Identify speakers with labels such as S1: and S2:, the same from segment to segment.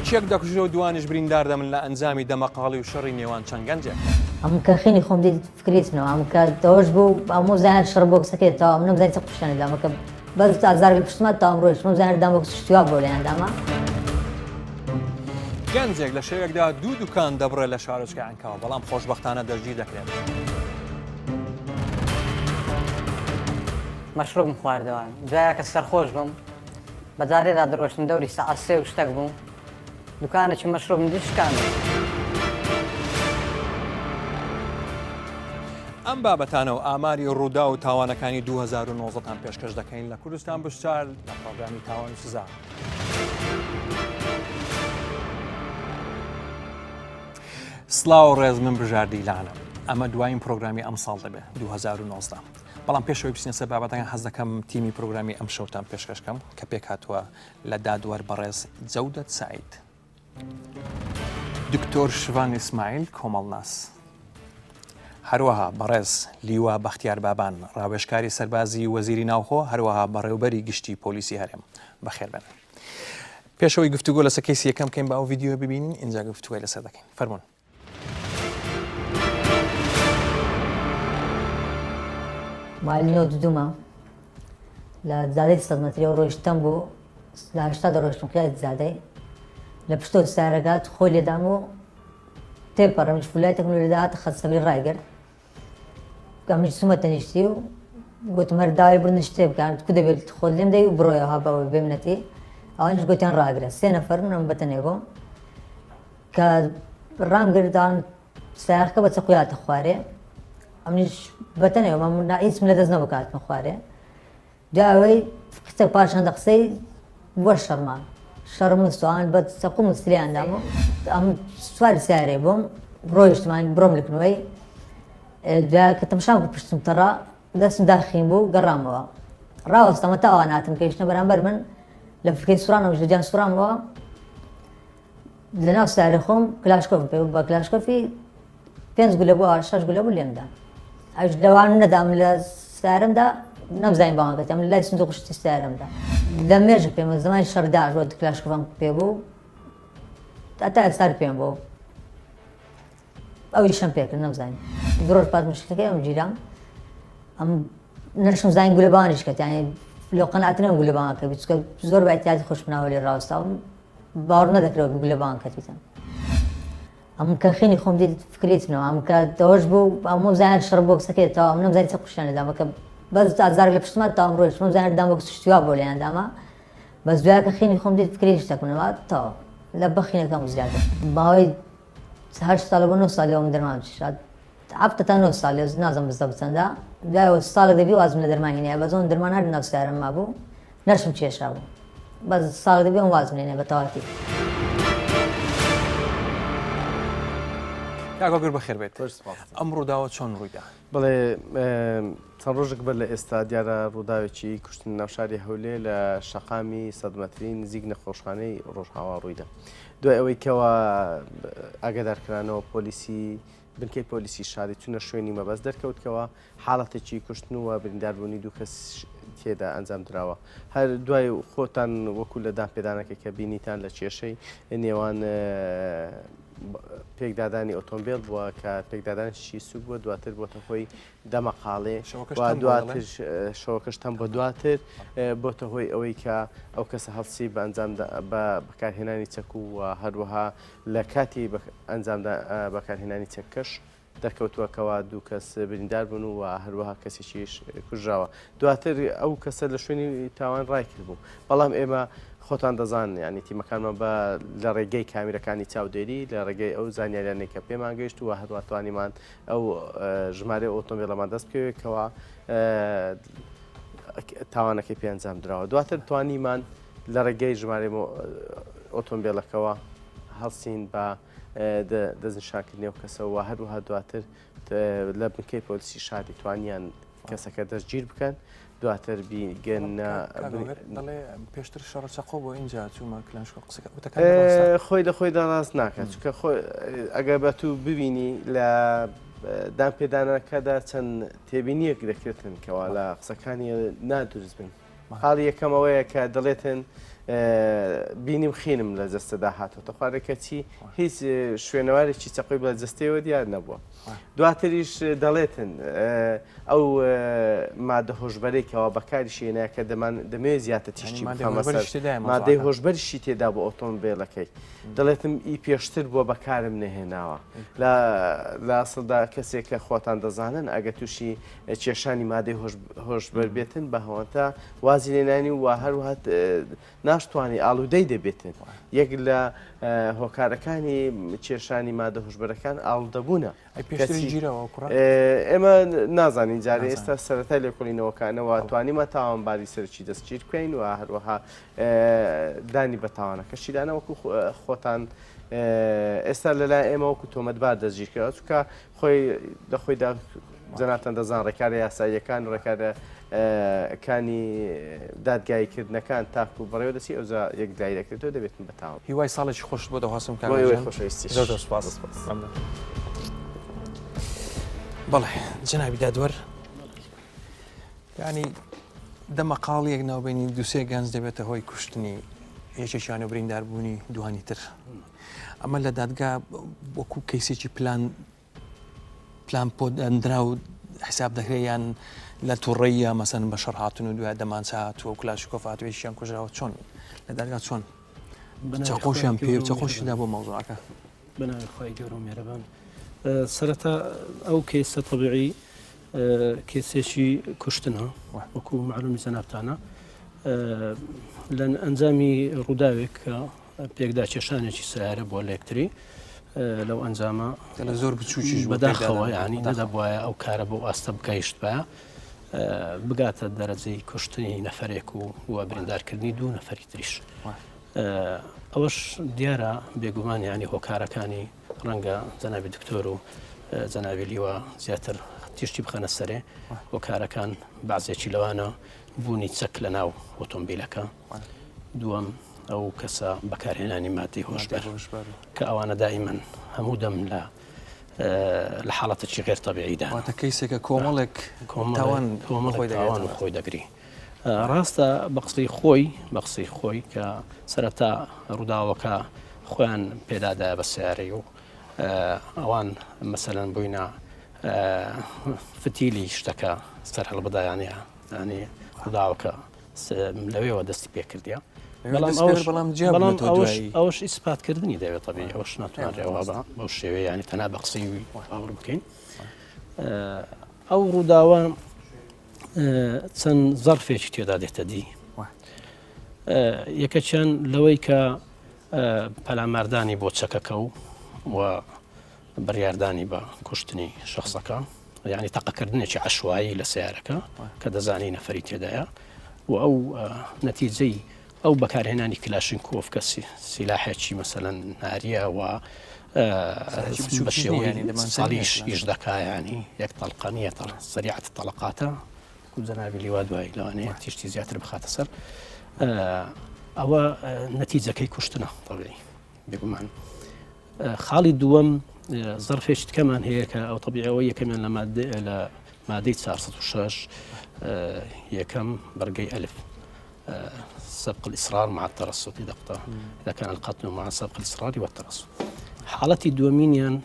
S1: دایکێک دەکوژرێ و دوانیش بریندار دەبن لە ئەنجامی دەمەقاڵی و شەڕی نێوان چەند گەنجێک.
S2: ئەم کە خینی خۆم دیت فکریت نەوە ئەم کە دەوەش بوو ئەمۆ زیان شەڕ بۆ قسەکەی تەواو منم زانی چە قوشتیان لێدامە کە بەس ئازار لە پشتمە تاوم ڕۆیشتم زیان دام بۆ شتوا بۆ لێیان دامە.
S1: گەنجێک لە شەوێکدا دوو دوکان دەبڕێت لە شارۆچکەی عەنکاوە بەڵام خۆشبەختانە دەستگیر دەکرێت.
S3: مەشروبم خواردەوە دوایە کە سەرخۆش بووم بە جادەدا دەڕۆشتم دەوری سەعات سێ و شتەک بوو دوکانێکی مەشروبم دیت شکاندم.
S1: ئەم بابەتانە و ئاماری ڕووداو و تاوانەکانی 2019 تان پێشکەش دەکەین لە کوردستان 24 لە پڕۆگرامی تاوان و سزا. سڵاو ڕێز من بژار دیلانم ئەمە دوایین پرۆگرامی ئەمساڵ دەبێت 2019 بەڵام پێشەوەی بچینە سەر بابەتەکان حەز دەکەم تیمی پرۆگرامی ئەم شەوتان پێشکەش کەم کە پێکهاتووە لە دادوەر بەڕێز جەودەت سعید دکتۆر شڤان ئیسماعیل کۆمەڵناس هەروەها بەڕێز لیوا بەختیار بابان ڕاوێژکاری سەربازی وەزیری ناوخۆ هەروەها بەڕێوبەری گشتی پۆلیسی هەرێم بەخێربێن پێشەوەی گفتوگۆ لەسەر کەیسی یەکەم بکەین با ئەو ڤیدیۆ ببینین ئینجا گفتوگۆی لەسەر دەکەین فەرمونون
S2: مالی نۆ دوومە لە جادەی سەد مەتریەوە ڕۆیشتم بوو لە هەشتا دەڕۆیشتم قیادی جادەی لە پشتەوە سارەکات خۆی لێدام و تێپەڕم فولای تەکنۆلۆژی هاتە خەت سەبری ڕایگرت ئەمنیش چوومە تەنیشتی و گوتم هەر داوای بردن شتێ بکەن کو دەبێت خۆت لێم دەی و بڕۆیەوە بەوە بێمنەتی ئەوانیش گوتیان ڕاگرە سێ نەفەر من ئەم بەتەنێ بووم کە ڕامگردان سایەقەکە بە چەقۆی هاتە خوارێ ئەمنیش بەتەنێ بووم هیچم لە دەست نەبوو کە هاتمە خوارێ دوای ئەوەی قسە پاش هەندە قسەی بووە شەڕمان شەڕم و سوان بە چەقوم و سلیان دام و ئەم سواری سیارێ بووم ڕۆیشتمان بڕۆم لکنەوەی دوای کە تەمشام کرد پشتم تەڕا دەستم داخین بوو گەڕامەوە ڕاوەستامە تا ئەوان هاتن گەیشتنە بەرامبەر من لە فکەی سوڕانەوە لە جان سوڕامەوە لەناو سیارەی خۆم کلاشکۆف پێ بوو بە کلاشکۆفی پێنج گولە بوو شەش گولە بوو لێمدا ئەوش لەوان نەدام لە سیارەمدا نەمزانین باوان کەتم لای سندوق شتی سیارەمدا لە مێژە پێمە زمانی شەڕ داعش بۆ کلاشکۆفم پێ بوو هەتا ئێستا پێم بوو ئەو ئیشەم پێکرد نەمزانی دوو ڕۆژ پاش مشکلەکەی ئەم گیرام ئەم نەشم زانین گولەبانیش کەت یانی لەو قەناعەتە نەبووم گولەبان کە چونکە زۆر بە ئیعتیادی خۆشم ناوە لێ ڕاوەستاوم باوەڕ نەدەکرەوە گولەبان کەت بیتم ئەم کە خینی خۆم دیت فکریت نەوە ئەم کە دەوەش بوو ئەمۆ زیان شەڕ بۆ قسەکەی تەواو منم زانی چە قوشتیان لێدامە کە بەس ئازار لە پشتمە تاوم ڕۆیشتم زیان دام بۆ شتوا بۆ لێیان دامە بەس دوای کە خینی خۆم دیت فکری شتەکم نەما تەواو لە بەخینەکەم زیاتر ماوەی هەشت ساڵە بۆ نۆ ساڵی ئەوم دەرمان کێشا حەفتە تا نۆ ساڵ نازم بزەبت چەندە دوای ساڵێک دەبی وازم لە دەرمان هێنایە بەس ئەو دەرمان هەر ناو سیارەم مابوو نەشم کێشا بوو بەس ساڵێک دەبی ئەم وازم لێنێ بە تەواتی.
S1: کاک هۆگر بەخێر بێت ئەم ڕووداوە چۆن ڕوویدا؟
S4: بەڵێ چەند ڕۆژێک بەر لە ئێستا دیارە ڕووداوێکی کوشتن ناو شاری هەولێر لە شەقامی سەد مەتری نزیک نەخۆشخانەی ڕۆژئاوا ڕوویدا دوای ئەوەی کەوا ئاگادارکرانەوە پۆلیسی بنکەی پۆلیسی شاری چونە شوێنی مەبەست دەرکەوت کەوا حاڵەتێکی کوشتن و برینداربوونی دوو کەس تێدا ئەنجام دراوە هەر دوای خۆتان وەکو لە دانپێدانەکە کە بینیتان لە کێشەی نێوان پێکدادانی ئۆتۆمبیل بووە کە پێکدادانشی سوک بووە دواتر بۆتە هۆی دەمەقاڵێ دواتر شەوەکەش تەم بە دواتر بۆتە هۆی ئەوەی کە ئەو کەسە هەڵسی بە ئەنجام بە بەکارهێنانی چەک و هەروەها لە کاتی ئەنجامدا بەکارهێنانی چەکەش دەرکەوتووە کەوا دوو کەس بریندار بوون و هەروەها کەسێکیش کوژراوە. دواتر ئەو کەسە لە شوێنی تاوان ڕایکردبوو. بەڵام ئێمە خۆتان دەزانن یانی تیمەکانمان بە لە ڕێگەی کامیرەکانی چاودێری لە ڕێگەی ئەو زانیاریانەی کە پێمان گەیشت و هەروەها توانیمان ئەو ژمارەی ئۆتۆمبیلەمان دەست بکەوێت کەوا تاوانەکەی پێ ئەنجام دراوە. دواتر توانیمان لە ڕێگەی ژمارەی ئۆتۆمبیلەکەوە هەڵسین بە دەستنیشانکردنی ئەو کەسە و هەروەها دواتر لە بنکەی پۆلیسی شاری توانیان کەسەکە دەستگیر بکەن دواتر بیگەنە
S1: پێشتر شەڕە چەقۆ بۆ اینجا چوومە کلاشکۆ قسەکە
S4: خۆی لە خۆیدا ڕاست ناکات چونکە خۆی ئەگەر بە تو ببینی لە دان پێدانەکەدا چەند تێبینیەک دەکرێتن کەوا لە قسەکانی نادروست بن خاڵی یەکەم ئەوەیە کە دەڵێتن. بینیم خینم لە جەستەدا هاتۆتە خوارێ کەچی هیچ شوێنەوارێکی چەقۆی بە جەستەیەوە دیار نەبووە. دواتریش دەڵێتن ئەو مادە هۆشبەرەی کەوا بەکاریش هێنا کە دەمان دەمەوێت زیاتر تیشکی بخەمە سەر مادەی هۆشبەریشی تێدا بۆ ئۆتۆمبێلەکەی دەڵێتم ئی پێشتر بووە بەکارم نەهێناوە لە لە ئەسڵدا کەسێک کە خۆتان دەزانن ئەگە تووشی کێشانی مادەی هۆشبەر بێتن بە هەوەنتا وازی لێنانی و هەروەها ناشتوانی ئاڵودەی دەبێتن یەک لە هۆکارەکانی کێشانی مادە هۆشبەرەکان ئاڵودەبوونە ئێمە نازانین جارێ ئێستا سەرەتای لێکۆڵینەوەکانەوە توانیمە تاوانباری سەرکی دەستگیر بکەین و هەروەها دانی بە تاوانەکەشی دانا وەکو خۆتان ئێستا لەلای ئێمە وەکو تۆمەتبار دەستگیر کراوە چونکە خۆی لە خۆیدا جەنابتان دەزان ڕێکارە یاساییەکان و ڕێکارە کانی دادگایی کردنەکان تاکو بەڕێوە دەچی ئەوجا یەکلایی دەکرێتەوە دەبێتن بە تاوان.
S1: هیوای ساڵێکی خۆشت بۆ دەخوازم کاک
S4: بۆ ئێوەی
S1: گیان.
S4: خۆشەویستیش.
S1: زۆر زۆر سوپاس.
S4: سپاس.
S1: مەمنون. بەڵێ جەنابی دادوەر یانی دەمەقاڵیەک ناوبینی دوسێ گەنج دەبێتە هۆی کوشتنی یەکێکیان و برینداربوونی دوانی تر. ئەمە لە دادگا وەکو کەیسێکی پلان پلان پۆدەندراو حساب دەکرێت یان لە تووڕەیە مەسەن بە شەڕ هاتن و دوای دەمانچە هاتووە و کلاشیکۆف هاتووە یەکیان کوژراوە چۆن لە دادگا چۆن چەقۆشیان پێ و چەقۆشی دا بۆ مەوزوعەکە
S5: بەناوی خوای گەورە و میهرەبان سەرەتا ئەو کەیسە تەبیعی کەیسێکی کوشتنە وەکو معلومی جەنابتانە لە ئەنجامی ڕووداوێک کە پێکداکێشانێکی سەیارە بووە لە یەکتری لەو ئەنجامە
S1: لە زۆر بچووکیش
S5: بەداخەوە ینی نەدەبواە ئەو کارە بۆ ئاستە بگەیشتبایە بگاتە دەرەجەی کوشتنی نەفرێک و و بریندارکردنی دوو نەفەری تریش ئەوەش دیارە بێگومان ینی هۆکارەکانی ڕەنگە جەنابی دکتۆر و جەنابی لیوا زیاتر تیشتی بخەنە سەرێ هۆکارەکان بەعزێکی لەوانە بوونی چەک لە ناو ئۆتۆمبیلەکە دووەم ئەو کەسە بەکارهێنانی مادەی هۆشبەر کە ئەوانە دائیمەن هەموو دەم لە لە حاڵەتێکی غێر تەبیعیدا
S1: واتە کەیسێکە کۆمەڵێک تاوان
S5: کۆمەڵێک تاوان و خۆی دەگری ڕاستە بە قسەی خۆی بە قسەی خۆی کە سەرەتا ڕووداوەکە خۆیان پێدادایە بە سیارەی و ئەوان مەسەلەن بووینە فتیلی شتەکە سەر هەڵبدایانە ینی ڕووداوەکە لەوێوە دەستی پێکردە بەڵام ئەوەش ئیسپاتکردنی دەوێت طبی ئەوەش ناتوانرێەوە بەو شێوەیە ینی تەنها بە قسەی باوەڕ بکەین ئەو ڕووداوە چەند زەرفێکی تێدا دێتە دی یەکەچیان لەوەی کە پەلاماردانی بۆ چەکەکە و و بڕیاردانی بە کوشتنی شخصەکە یعنی تەقەکردنێکی عشوایی لە سیارەکە کە دەزانی نەفەری تێدایە و ئەو نەتیجەی ئەو بەکارهێنانی کلاشینکۆف کە سیلاحێکی مەسەلەن ناریە و بە شێوەی ساڵیش ئیش دەکا ینی یەک تەڵقە نییە تەڵ سەریعەت تەڵقاتە و جەنابی لیوا دوای لەوانەیە تیشتی زیاتر بخاتە سەر ئەوە نەتیجەکەی کوشتنە طبیعی بێگومان خاڵی دووەم زەرفێکی تکەمان هەیە کە ئەو طبیعەوە یەکەمیان لە مادە لە مادەی 406 یەکەم بەرگەی ئەلف سبق الإصرار مع الترصد إذا إذا كان القتل مع سبق الإصرار والترصد حاڵەتی دووەمینیان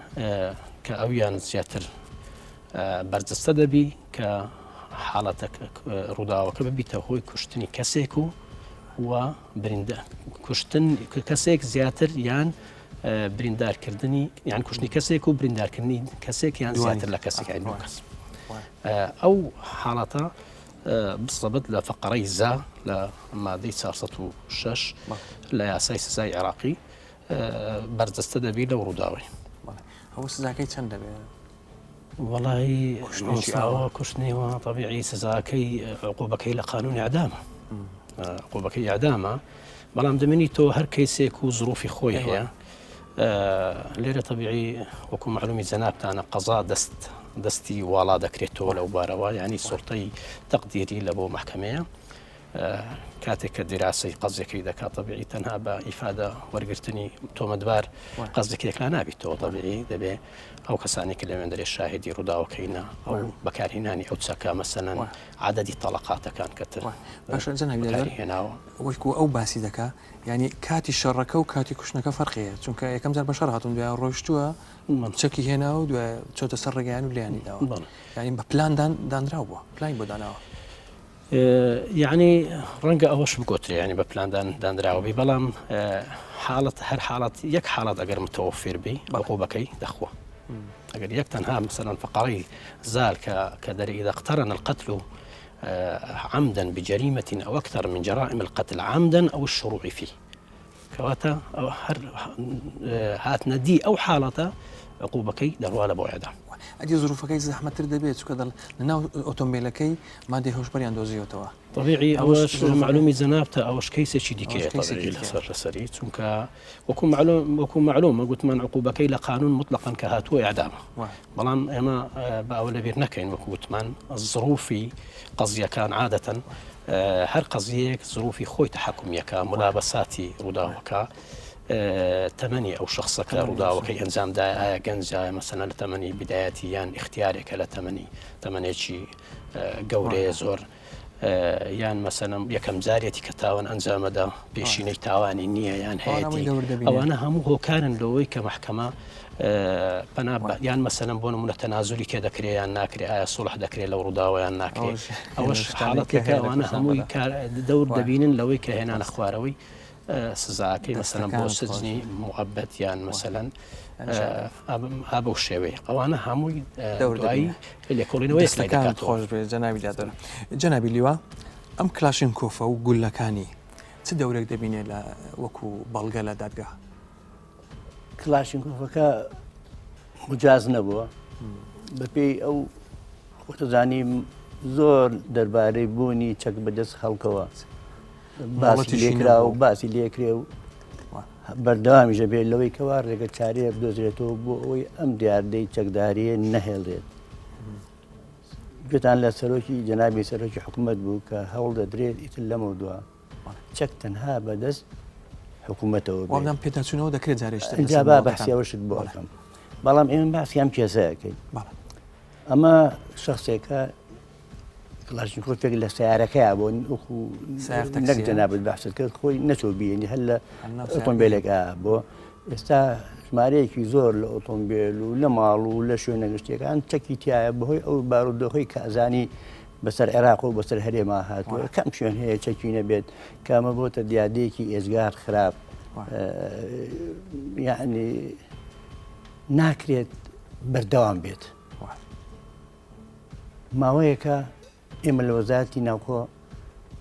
S5: کە ئەویان زیاتر بەرجەستە دەبی کە حاڵەتەکە ڕووداوەکە ببیتە هۆی کوشتنی کەسێک و و بریندار کوشتن کەسێک زیاتر یان بریندارکردنی یان کوشتنی کەسێک و بریندارکردنی کەسێک یان زیاتر لە کەسێک یان دوو کەس ئەو حاڵەتە بسەبت لە فقرەی زا لە مادەی 406 لە یاسای سزای عێراقی بەرجەستە دەبی لەو ڕووداوەی
S1: ئەوە سزاکەی چەند دەبێت؟
S5: وەڵایی مامۆستا کوشتنی وا تەبیعی سزاکەی عقوبەکەی لە قانونی ئەعدامە عقوبەکەی ئەعدامە بەڵام دەمێنی تۆ هەر کەیسێک و زروفی خۆی هەیە لێرە تەبیعی وەکو معلومی جەنابتانە قەزا دەست دەستی واڵا دەکرێتەوە لەو بارەوە ینی سوڵتەی تەقدیری لە بۆ محکمەیە. کاتێک کە دیراسەی قەزیەکەی دەکات تەبیعی تەنها بە ئیفادە وەرگرتنی تۆمەتبار قەزیەکە یەکلا نابیتەوە تەبیعی دەبێ ئەو کەسانی کە لەوێندرێ شاهدی ڕووداوەکەی نا ئەو بەکارهێنانی ئەو چەکە مەسەلەن عادەدی تەڵەقاتەکان کە تر
S1: باشە جەنابی
S5: هێناوە
S1: وەکو ئەو باسی دەکا یعنی کاتی شەڕەکە و کاتی کوشتنەکە فەرقی هەیە چونکە یەکەم جار بە شەڕ هاتون دوای ڕۆیشتووە چەکی هێنا و دوای چۆتە سەر ڕێگەیان و لیانی داوە یعنی بە پلان دانراو بووە پلانی بۆ داناوە.
S5: یەعنی ڕەنگە ئەوەش بگۆترێ یانی بە پلاندان دانراوە بی بەڵام حاڵەت هەر حاڵەت یەک حاڵەت ئەگەر متەوەفیر بی عقوبەکەی دەخوا ئەگەر یەک تەنها مثلا فقرەی زال کە کە دەرێ إذا اقترن القتل عمدا بجريمة أو أكثر من جرائم القتل عمدا أو الشروع فيه کەواتە هەر هاتنە دی ئەو حاڵەتە عقوبەکەی دەڕوا لە بۆ ئێعدام.
S1: ئەدی زروفەکەی زەحمەتتر دەبێت چونکە دەڵ لەناو ئۆتۆمبیلەکەی مادەی هۆشبەریان دۆزیوەتەوە.
S5: تەبیعی ئەوەش مەعلومی جەنابتە ئەوەش کەیسێکی دیکەیە تەبیعی لەسەر لەسەری چونکە وەکو مەعلوم وەکو مەعلومە گوتمان عقوبەکەی لە قانون مطلقا کە هاتووە ئێعدامە بەڵام ئێمە با ئەوە لەبیر نەکەین وەکو وتمان زروفی قەزیەکان عادەتەن هەر قەزیەیەک زروفی خۆی تەحەکومیەکە ملابەساتی ڕووداوەکە تەمەنی ئەو شخصە کە ڕووداوەکەی ئەنجامدا ئایا گەنجە مەسەلەن لە تەمەنی بدایەتی یان ئیختیارێکە لە تەمەنی تەمەنێکی گەورەیە زۆر یان مەسەلەن یەکەم جارێتی کە تاوان ئەنجامەدا پێشینەی تاوانی نییە یان هەیەتی ئەوانە هەموو هۆکارن لەوەی کە مەحکەمە پەنا یان مەسەلەن بۆ نمونە تەنازولی تێ دەکرێ یان ناکرێ ئایا سوڵح دەکرێت لەو ڕووداوە یان ناکرێ ئەوەش حاڵەتێکە ئەوانە هەمووی دەور دەبینن لەوەی کە هێنانە خوارەوەی سزاکەی مەسەلەن بۆ سجنی موئەبەد یان مەسەلەن ئا بەو شێوەیە ئەوانە هەمووی دوایی لێکۆڵینەوەی
S1: دەستەکانت خۆش بێت جەنابی دادوەر. جەنابی لیوا ئەم کلاشینکۆفە و گوللەکانی چ دەورێک دەبینێ لە وەکو بەڵگە لە دادگا؟
S6: کلاشینکۆفەکە مجاز نەبووە بەپێی ئەو خۆتەزانی زۆر دەربارەی بوونی چەک بەدەست خەڵکەوە باسی لێکرا و باسی لێکرێ و بەردەوامیش دەبێت لەوەی کەوا ڕێگە چارەیە بدۆزرێتەوە بۆ ئەوەی ئەم دیاردەی چەکداریە نەهێڵرێت. گوێتان لە سەرۆکی جەنابی سەرۆکی حکوومەت بوو کە هەوڵ دەدرێت ئیتر لەمە دووە چەک تەنها بەدەست حکوومەتەوە
S1: وەڵام پێداچوونەوە دەکرێت جارێشتر
S6: جا با بەحسی ئەوەشت بۆ ئەکەم بەڵام ئێمە باسی ئەم کێسەیەکەین ئەمە شخصێکە کڵاشنیکۆفێک لە سیارەکەیا بۆ وەکو نەک جەنابت بەحست کرد خۆی نەچۆ بینی هەر لە ئۆتۆمبیلێکا بۆ ئێستا ژمارەیەکی زۆر لە ئۆتۆمبیل و لە ماڵ و لە شوێنە گشتیەکان چەکی تایە بەهۆی ئەو بارودۆخی کە ئەزانی بەسەر عێراق و بەسەر هەرێما هاتووە کەم شوێن هەیە چەکی نەبێت کامە بۆتە دیادەیەکی ئێجگار خراپ یعنی ناکرێت بەردەوام بێت. ماوەیەکە ئێمە لە وەزارەتی ناوخۆ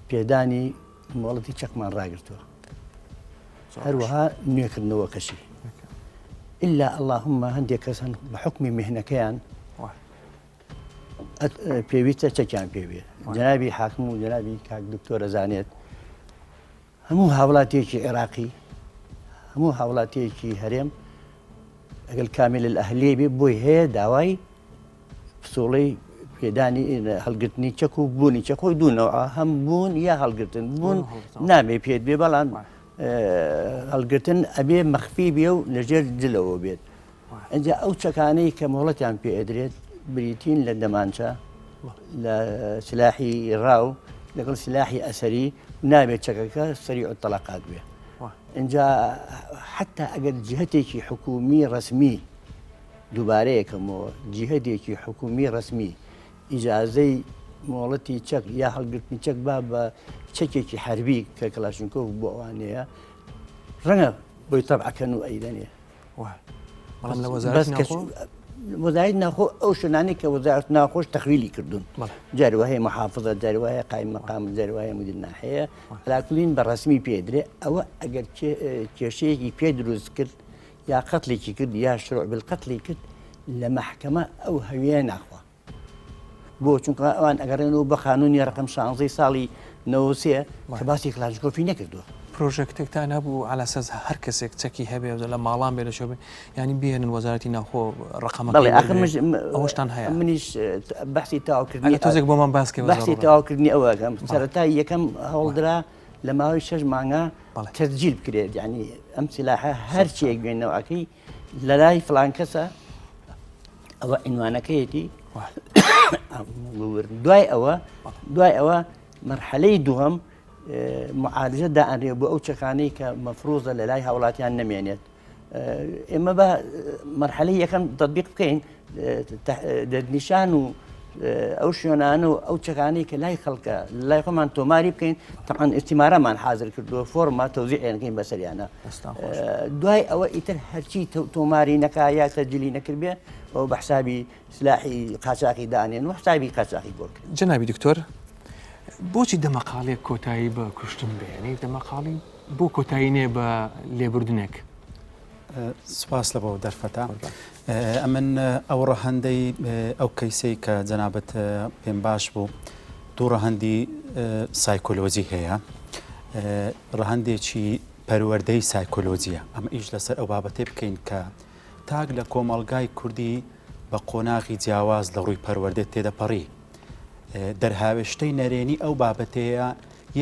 S6: پێدانی مۆڵەتی چەکمان ڕاگرتووە هەروەها نوێکردنەوەکەشی ئللا اللهم هەندێک کەس هەن بە حکمی مهنەکەیان پێویستە چەکیان پێوێ جنابی حاکم و جنابی کاک دکتۆرە زانێت هەموو هاوڵاتیەکی عێراقی هەموو هاوڵاتیەکی هەرێم ئەگەل کامل الئەهلیە بێ بۆی هەیە داوای پسوڵەی پێدانی هەڵگرتنی چەک و بوونی چەک خۆی دوو نەوعە هەم بوون یا هەڵگرتن بوون نابێ پێت بێ بەڵام هەڵگرتن ئەبێ مەخفی بێ و لەژێر جلەوە بێت ئەجا ئەو چەکانەی کە مۆڵەتیان پێ ئەدرێت بریتین لە دەمانچە لە سلاحی ڕاو لەگەڵ سلاحی ئەسەری نابێت چەکەکە سەری تەلاقات بێ اینجا حتا ئەگەر جهتێکی حکومی ڕسمی دووبارەیەکەمەوە جیهتێکی حکومی ڕسمی ئیجازەی مۆڵەتی چەک یا هەڵگرتنی چەک با بە چەکێکی حربی کە کلاشینکۆف بۆ ئەوانەیە ڕەنگە بۆی تەبعەکەن و ئەیدەنێ
S1: بەڵام لە وەزارەتی ناوخۆ
S6: وەزارەتی ناوخۆ ئەو شوێنانەی کە وەزارەت ناوخۆش تەخویلی کردوون جاری وایە محافظە جاری وایە قایم مقام جاری وایە مدیر ناحیە لاکلین بە ڕسمی پێدرێ ئەوە ئەگەر کێشەیەکی پێ دروست کرد یا قەتلێکی کرد یا شروع بالقتلی کرد لە مەحکەمە ئەو هەویە ناخوا بۆ چونکە ئەوان ئەگەڕێنەوە بە قانونی ڕقم شانزەی ساڵی 93 کە باسی کلاشنیکۆفی نەکردووە.
S1: پرۆژەکتێکتان هەبوو عەلەسەس هەر کەسێک چەکی هەبێ لە ماڵان بێ لە شوێ بێ یانی بێنن وەزارەتی ناوخۆ ڕقەمەکەی
S6: بەڵێ ئاخر
S1: وەرگرێ
S6: منش
S1: ئەوەشتان هەیە
S6: منیش بەحسی تەواوکردنی
S1: ئەگەر تۆزێک بۆمان باس کەی
S6: بەحسی
S1: زەڕوڕە
S6: تەواوکردنی ئەوە ئەکەم
S1: بەڵێ
S6: سەرەتای یەکەم هەوڵدرا لە ماوەی شەش مانگا
S1: بەڵێ
S6: تەسجیل بکرێت یعنی ئەم سلاحە
S1: زۆر
S6: هەرچیەک بێ نەوعەکەی لەلای فڵان کەسە ئەوە عینوانەکەیەتی
S1: وا
S6: دوای ئەوە
S1: بەڵێ
S6: دوای ئەوە مەرحەلەی دووەم معالجە دائەنرێ بۆ ئەو چەکانەی کە مەفروزە لە لای هاوڵاتیان نەمێنێت ئێمە بە مەرحەلەی یەکەم تطبیق بکەین دەستنیشان و ئەو شوێنانە و ئەو چەکانەی کە لای خەڵکە لای خۆمان تۆماری بکەین تەعاان ئیسیمارەمان حاضر کردووە فۆرما تەوزیعێنکەین بەسەریانە دوای ئەوە ئیتر هەرچی تۆماری نەکا یا تەجلی نەکردبێ ئەو بە حسابی سلاحی قاچاقی دانێن و حسابی قاچاقی بۆ کرد.
S1: جەنابی دکتۆر بۆچی دەمەقاڵێک کۆتایی بە کوشتن بێنی دەمەقاڵی بۆ کۆتایی نێ بە لێبوردنێک؟
S7: سپاس لە بۆ دەرفەتە ئەمن ئەو ڕەهەندەی ئەو کەیسەی کە جەنابەت پێم باش بوو دوو ڕەهەندی سایکۆلۆجی هەیە ڕەهەندێکی پەروەردەی سایکۆلۆجیە ئەمە ئیش لەسەر ئەو بابەتەی بکەین کە تاک لە کۆمەڵگای کوردی بە قۆناغی جیاواز لە ڕووی پەروەردە تێدەپەڕی. دەرهاوێشتەی نەرێنی ئەو بابەتەیە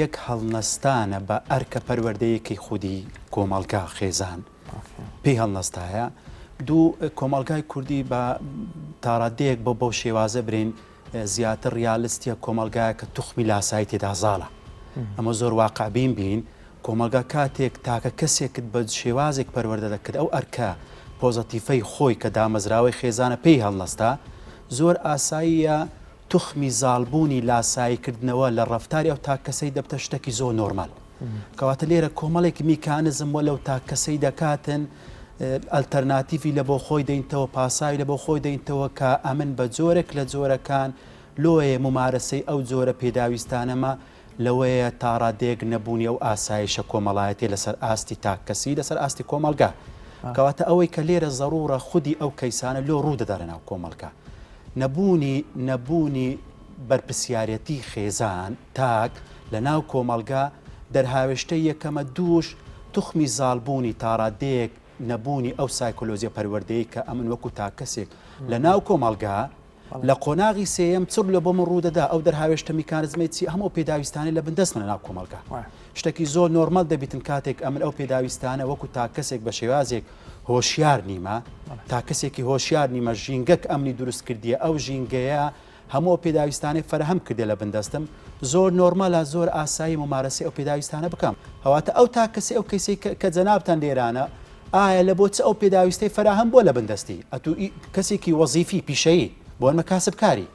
S7: یەک هەڵنەستانە بە ئەرکە پەروەردەیەکەی خودی کۆمەڵگا، خێزان پێی هەڵنەستایە. دوو کۆمەڵگای کوردی بە تاڕادەیەک بۆ بەو شێوازە برێین زیاتر ڕیالستیە کۆمەڵگایە کە توخمی لاسایی تێدا زاڵە. ئەمە زۆر واقعبین بین کۆمەڵگا کاتێک تاکە کەسێکت بە شێوازێک پەروەردە دەکرد ئەو ئەرکە پۆزەتیفەی خۆی کە دامەزراوەی خێزانە پێی هەڵنەستا زۆر ئاساییە توخمی زاڵبوونی لاساییکردنەوە لە ڕەفتاری ئەو تاک کەسەی دەبتە شتەکی زۆر نۆرمال کەواتە لێرە کۆمەڵێک میکانزم وە لەو تاک کەسەی دەکاتن ئەلتەرناتیڤی لە بۆ خۆی دەینتەوە پاساوی لە بۆ خۆی دەینتەوە کە ئەمن بە جۆرێک لە جۆرەکان لۆیە مومارەسەی ئەو جۆرە پێداویستانەمە لەوەیە تاڕادەیەک نەبوونی ئەو ئاسایشە کۆمەڵایەتیە لەسەر ئاستی تاک کەسی لەسەر ئاستی کۆمەڵگا کەواتە ئەوەی کە لێرە زەڕوڕە خودی ئەو کەیسانە لۆ ڕوو دەدا لەناو کۆمەڵگا نەبوونی نەبوونی بەرپرسیارەتی خێزان تاک لە ناو کۆمەڵگا دەرهاوێشتەی یەکەمە دووش توخمی زاڵبوونی تاڕادەیەک نەبوونی ئەو سایکۆلۆجیە پەروەردەیی کە ئەمن وەکو تاک کەسێک لە ناو کۆمەڵگا لە قۆناغی سێیەم چ لە بۆ من ڕوودەدا ئەو دەرهاوێشتە میکانزمەی چی هەموو ئەو پێداویستانەی لە بن دەستمە لە ناو کۆمەڵگا شتێکی زۆر نۆرمەل دەبیتن کاتێک ئەمن ئەو پێداویستانە وەکو تا کەسێک بە شێوازێک هۆشیار نیمە تا کەسێکی هۆشیار نیمە ژینگەک ئەمنی دروست کردیە ئەو ژینگەیە هەموو ئەو پێداویستانەی فەرهەم کردێ لە بن دەستم زۆر نۆرمالە زۆر ئاسایی ممارەسەی ئەو پێداویستانە بکەم هەواتە ئەو تا کەسی ئەو کەسی کە جەنابتان لێرانە ئایا لە بۆ چ ئەو پێداویستەی فەراهەم بووە لە بن دەستی ئەتوو کەسێکی وەزیفی پیشەیی بۆ نمە کاسبکاری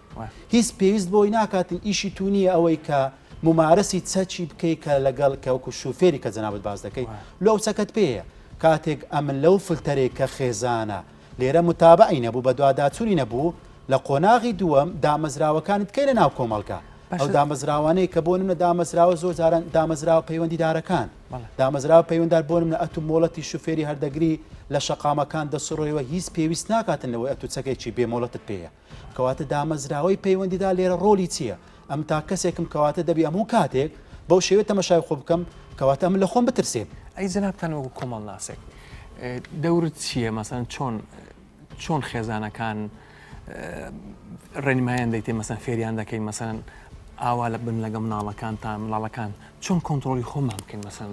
S7: هیچ پێویست بۆی ناکاتن ئیشی تو نییە ئەوەی کە ممارەسی چەکی بکەی کە لەگەڵ کە وەکو شوفێری کە جەنابت باس دەکەی لۆ چەکەت پێیە کاتێک ئەمن لەو فلتەرێک کە خێزانە لێرە متابعی نەبوو بەدواداچوونی نەبوو لە قۆناغی دووەم دامەزراوەکانت بکەینە ناو کۆمەڵگا ئەو دامەزراوانەی کە بۆ نمونە دامەزراوە زۆر جاران دامەزراوە پەیوەندیدارەکان دامەزراوە پەیوەندار بۆ نمونە ئەتوو مۆڵەتی شوفێری هەردەگری لە شەقامەکان دەسڕێوە هیچ پێویست ناکاتن لەوەی ئەتوو چەکێکی بێ مۆڵەتت پێیە کەواتە دامەزراوەی پەیوەندیدار لێرە ڕۆلی چییە ئەم تا کەسێکم کەواتە دەبی هەموو کاتێک بەو شێوەیە تەمەشای خۆ بکەم کەواتە ئەمن لە خۆم بترسێم.
S1: ئەی جەنابتان وەکو کۆمەڵناسێک دەورت چییە مەسەن چۆن چۆن خێزانەکان ڕێنمایان دەیتێ مەسەن فێریان دەکەین مەسەن ئاوا لە بن لەگەڵ مناڵەکانتان مناڵەکان چۆن کۆنترۆڵی خۆمان بکەین مەسەن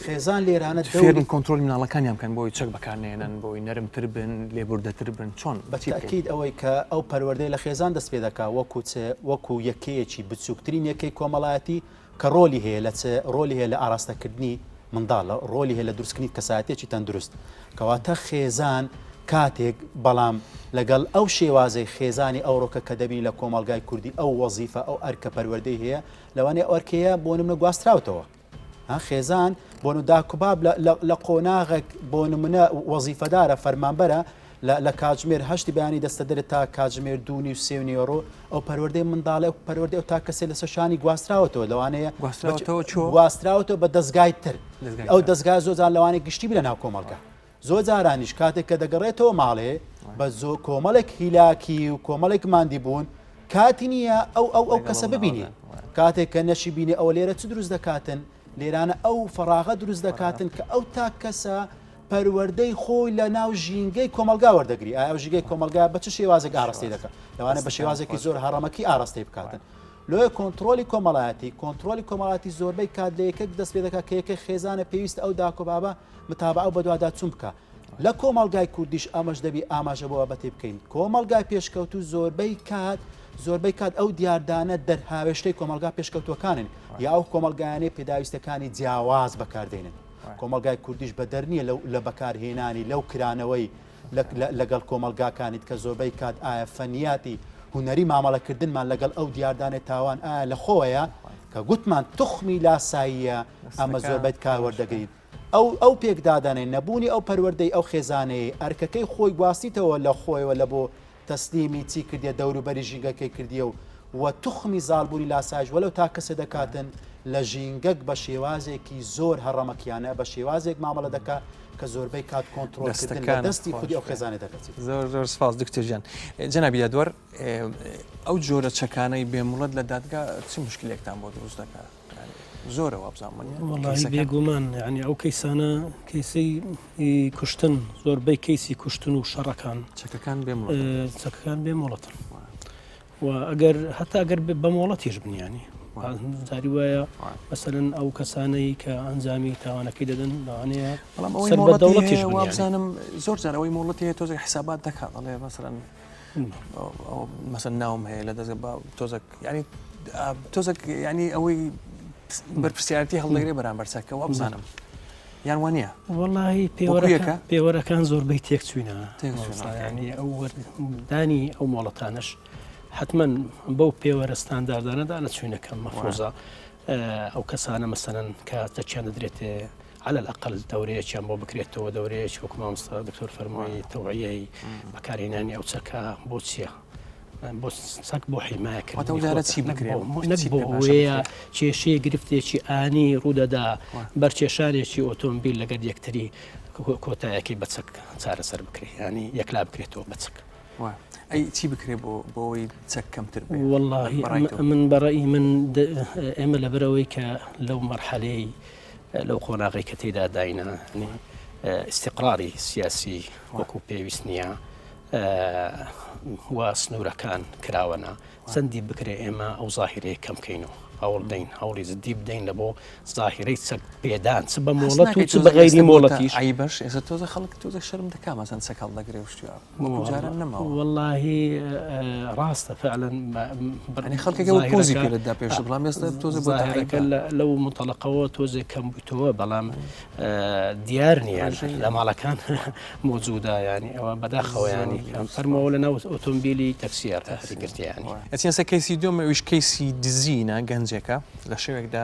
S7: خێزان لێرانە
S1: فێرن کۆنترۆڵی مناڵەکانیان بکەن بۆی چەک بەکارنێنن بۆی نەرمتر بن لێبوردەتر بن چۆن
S7: بە تەئکید ئەوەی کە ئەو پەروەردەی لە خێزان دەست پێ دەکا وەکو چ وەکو یەکەیەکی بچووکترین یەکەی کۆمەڵایەتی کە ڕۆلی هەیە لە چ ڕۆلی هەیە لە ئاراستەکردنی منداڵ لە ڕۆلی هەیە لە دروستکردنی کەسایەتێکی تەندروست کەواتە خێزان کاتێک بەڵام لەگەڵ ئەو شێوازەی خێزانی ئەوڕۆکە کە دەبینی لە کۆمەڵگای کوردی ئەو وەزیفە ئەو ئەرکە پەروەردەی هەیە لەوانەیە ئەو ئەرکەیە بۆ نمونە گواستراوتەوە خێزان بۆ نو داک و باب لە قۆناغێک بۆ نمونە وەزیفەدارە فەرمانبەرە لە کاتژمێر هەشتی بەیانی دەستە دەرێت تا کاتژمێر دوو نیو سێ و نیوەڕۆ ئەو پەروەردەی منداڵێ و پەروەردەی ئەو تا کەسێ لەسەر شانی گواستراوەتەوە لەوانەیە
S1: گواستراوەتەوە چۆ
S7: گواستراوەتەوە بە دەزگای تر ئەو دەزگا زۆر جار لەوانەیە گشتی بێ لە ناو کۆمەڵگا زۆر جارانیش کاتێک کە دەگەڕێتەوە ماڵێ بە زۆ کۆمەڵێک هیلاکی و کۆمەڵێک ماندی بوون کاتی نییە ئەو ئەو ئەو کەسە ببینێ کاتێک کە نەشی بینێ ئەوە لێرە چ دروست دەکاتن؟ لێرانە ئەو فەراغە دروست دەکاتن کە ئەو تاک کەسە پەروەردەی خۆی لە ناو ژینگەی کۆمەڵگا وەردەگری ئایا ئەو ژیگەی کۆمەڵگا بە چ شێوازێک ئاراستەی دەکات لەوانە بە شێوازێکی زۆر هەڕەمەکی ئاراستەی بکاتن لۆیە کۆنترۆلی کۆمەڵایەتی کۆنترۆلی کۆمەڵاتی زۆربەی کات لە یەکێک دەست پێ دەکات کە یەکەی خێزانە پێویستە ئەو داک و بابە متابعە و بەدواداچوون بکا لە کۆمەڵگای کوردیش ئەمەش دەبی ئاماژە بۆ بابەتێ بکەین کۆمەڵگای پێشکەوتوو زۆربەی کات زۆربەی کات ئەو دیاردانە دەرهاوێشتەی کۆمەڵگا پێشکەوتووەکانن یا ئەو کۆمەڵگایانەی پێداویستەکانی جیاواز بەکاردێنن کۆمەڵگای کوردیش بەدەر نییە لەو لە بەکارهێنانی لەو کرانەوەی لەگەڵ کۆمەڵگاکانیت کە زۆربەی کات ئایا فەنیاتی هونەری مامەڵەکردنمان لەگەڵ ئەو دیاردانەی تاوان ئایا لە خۆیە کە گوتمان توخمی لاساییە ئەمە زۆربەی کار وەردەگرین ئەو ئەو پێکدادانەی نەبوونی ئەو پەروەردەی ئەو خێزانەیە ئەرکەکەی خۆی گواستیتەوە لە خۆیەوە لە بۆ تەسلیمی چی کردیە دەوروبەری ژینگەکەی کردیە و و توخمی زاڵبوونی لاسایش وەلەو تا کەسێ دەکاتن لە ژینگەک بە شێوازێکی زۆر هەڕەمەکیانە بە شێوازێک مامەڵە دەکا کە زۆربەی کات کۆنترۆڵ کردن لە
S1: دەستەکانت
S7: دەستی
S1: خۆش
S7: خودی ئەو
S1: بێ.
S7: خێزانە دەردەچێت.
S1: زۆر زۆر سپاس دکتۆر گیان. جەنابی دادوەر ئەو جۆرە چەکانەی بێ موڵەت لە دادگا چ موشکلێکتان بۆ دروست دەکا؟ زۆرە وابزانم وەنیە؟
S8: وەڵاهی
S1: کەیسەکان؟
S8: بێگومان یانی ئەو کەیسانە کەیسەی کوشتن زۆربەی کەیسی کوشتن و شەڕەکان
S1: چەکەکان بێ مۆڵەتن.
S8: چەکەکان بێ مۆڵەتن و ئەگەر هەتا ئەگەر بە مۆڵەتیش بن یانی جاری وایە مەسەلەن ئەو کەسانەی کە ئەنجامی تاوانەکەی دەدەن لەوانەیە
S1: بەڵام ئەوەی
S8: سەر بە
S1: مۆڵەتی
S8: دەوڵەتیش
S1: هەیە
S8: بن یانی.
S1: وابزانم زۆر جار ئەوەی مۆڵەتی هەیە تۆزێک حسابات دەکات دەڵێ مەسەلەن مەسەن ناوم هەیە لە دەستگە با تۆزێک ینی تۆزێک ینی ئەوەی بەرپرسیارەتی هەڵدەگرێ بەرامبەر چەکە وابزانم یان وە نییە
S8: وەڵی
S1: وەکویەکە؟
S8: پێوەرەکان زۆربەی تێک چوینە
S1: تێک چوونە،
S8: ینی ئەو وەردانی ئەو مۆڵەتانش حتمما بەو پێوەرە ستانداردانەدا نەچوینەکە مەفرۆزە ئەو کەسانە مەسەلەن کە چەکیان دەدرێتێ علی الاقل دەورەیەکیان بۆ بکرێتەوە دەورەیەکی وەکو مامۆستا دکتۆر فەرمووی تەوعیەی بەکارهێنانی ئەو چەکە بۆ چییە؟ بۆ چەک بۆ حیمایە
S1: واتە ئەو جارە چی بکرێ؟
S8: نەک
S1: چی
S8: بۆ
S1: پێ باشە
S8: ئەوەیە
S1: بکرێ؟
S8: کێشەیە گرفتێکی ئانی ڕوودەدا بەرکێشانێکی ئۆتۆمبیل لەگەر یەکتری کۆتایەکەی بە چەک چارەسەر بکرێ ینی یەکلا بکرێتەوە بە چەک.
S1: ئەی چی بکرێ بۆ بۆی چەک کەمتر بێ؟
S8: وەڵاهی من بەڕەئی من ئێمە لەبەرەوەی کە لەو مەرحەلەی لەو قۆناغی کە تێدا داینا ئیستیقراری سیاسی وەکو پێویست نییە و سنوورەکان کراوەنە چەندی بکرێ ئێمە ئەو زاهیرەیە کەم بکەینەوە هەوڵ دەین هەوڵی جدی بدەین لە بۆ زاهیرەی چەک پێدان چ بە مۆڵەت و چ بە غەیری مۆڵەتیش.
S1: عەیبەش ئێستا تۆزە خەڵک تۆزە شەرم دەکا مەسەن چەک هەڵدەگرێ و شتی وا وەکو جاران نەماوە.
S8: وەڵاهی ڕاستە فعلا
S1: یانی خەڵکێک هەبوو پۆزی پێ دەدا پێشتر بەڵام ئێستا تۆزە بۆتە عەیبە.
S8: لەو منتەڵەقەوە تۆزێک کەم بوویتەوە بەڵام دیار نییە لە ماڵەکان مۆجودە ینی ئەوە بەداخەوە ینی فەرمەوە لە ناو ئۆتۆمبیلی تەکسیە گرتیانی
S1: ئەچینە سەر کەیسی دووەم ئەویش کەیسی دزینە گەنجێکە لە شەوێکدا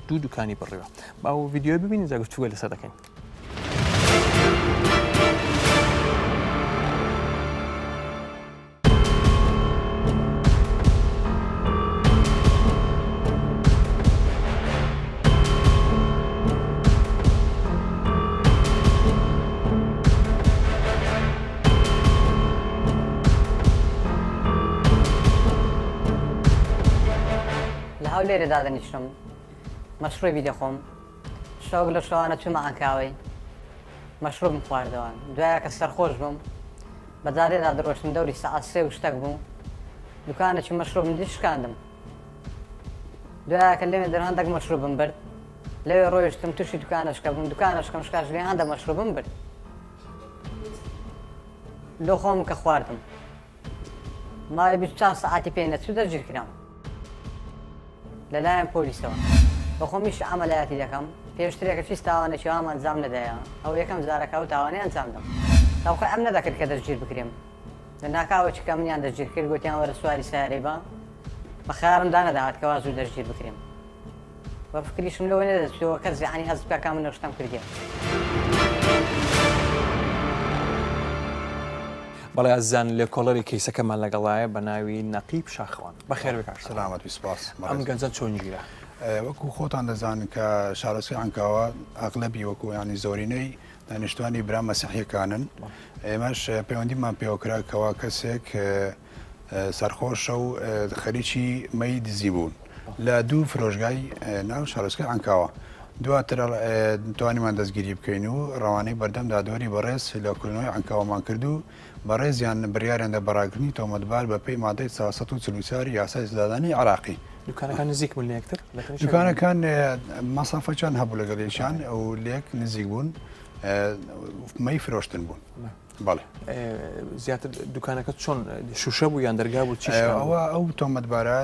S1: دوو دوکانی بڕیوە با ئەو ڤیدیۆیە ببینین جا گفتوگۆی لەسەر دەکەین.
S3: لە هەولێرێ دادەنیشتم مەشروبی دەخۆم شەوەک لە شەوانە چوومە عەنکاوەی مەشروبم خواردەوە دوایە کە سەرخۆش بووم بە جادەدا دەڕۆشتم دەوری سەعات سێ و شتەک بوو دوکانێکی مەشروبم دیت شکاندم دوایە کە لێمێ دەر هەندێک مەشروبم برد لەوێ ڕۆیشتم تووشی دوکانەشکە بووم دوکانەشکەم شکاش لێ هەندە مەشروبم برد لۆ خۆم کە خواردم ماوەی 24 سەعاتی پێ نەچوو دەستگیر کرام لەلایەن پۆلیسەوە بەخۆم ئیشی عەمەلایەتی دەکەم پێشترێکە هیچ تاوانێکی وام ئەنجام نەدایە ئەو یەکەم جارە کە ئەو تاوانەی ئەنجام دەم تەوقعم نەدەکرد کە دەستگیر بکرێم لە ناکاوە چکە منیان دەستگیر کرد گوتیان وەرە سواری سەیارەی بە بە خەیاڵم دا نەدەهات کە وا زوو دەستگیر بکرێم و فکریشم لەوە نەدەچووەوە کەس یەعنی هەست بکا کە من ئەو شتەم کردیە.
S1: بەڵێ ئازیزان لێکۆڵەری کەیسەکەمان لەگەڵایە بە ناوی نەقیب شاخەوان بەخێر بێ کاک شاخەوان.
S9: سەلامەت بی سپاس
S1: ئەم
S9: بەڕێز.
S1: گەنجە چۆن گیرا؟
S9: وەکو خۆتان دەزانن کە شارۆچکەی عەنکاوە ئەغلەبی وەکو یانی زۆرینەی دانیشتوانی برا مەسیحیەکانن ئێمەش پەیوەندیمان پێوە کرا کەوا کەسێک سەرخۆشە و خەریکی مەی دزی بوون لە دوو فرۆشگای ناو شارۆچکەی عەنکاوە. دواتر توانیمان دەستگیری بکەین و ڕەوانەی بەردەم دادوەری بەڕێز لێکۆڵینەوەی عەنکاوەمان کرد و بەڕێزیان بڕیاریان دا بە ڕاگرتنی تۆمەتبار بەپێی مادەی 444 یاسای سزادانی عێراقی.
S1: دوکانەکان نزیک بوون لە یەکتر؟
S9: دوکانەکان مەسافەچان هەبوو لەگەڵ یەکیان و لێک نزیک بوون مەی فرۆشتن بوون. بەڵێ.
S1: زیاتر دوکانەکە چۆن شوشە بوو یان دەرگا بوو چی؟
S9: ئەوە ئەو تۆمەتبارە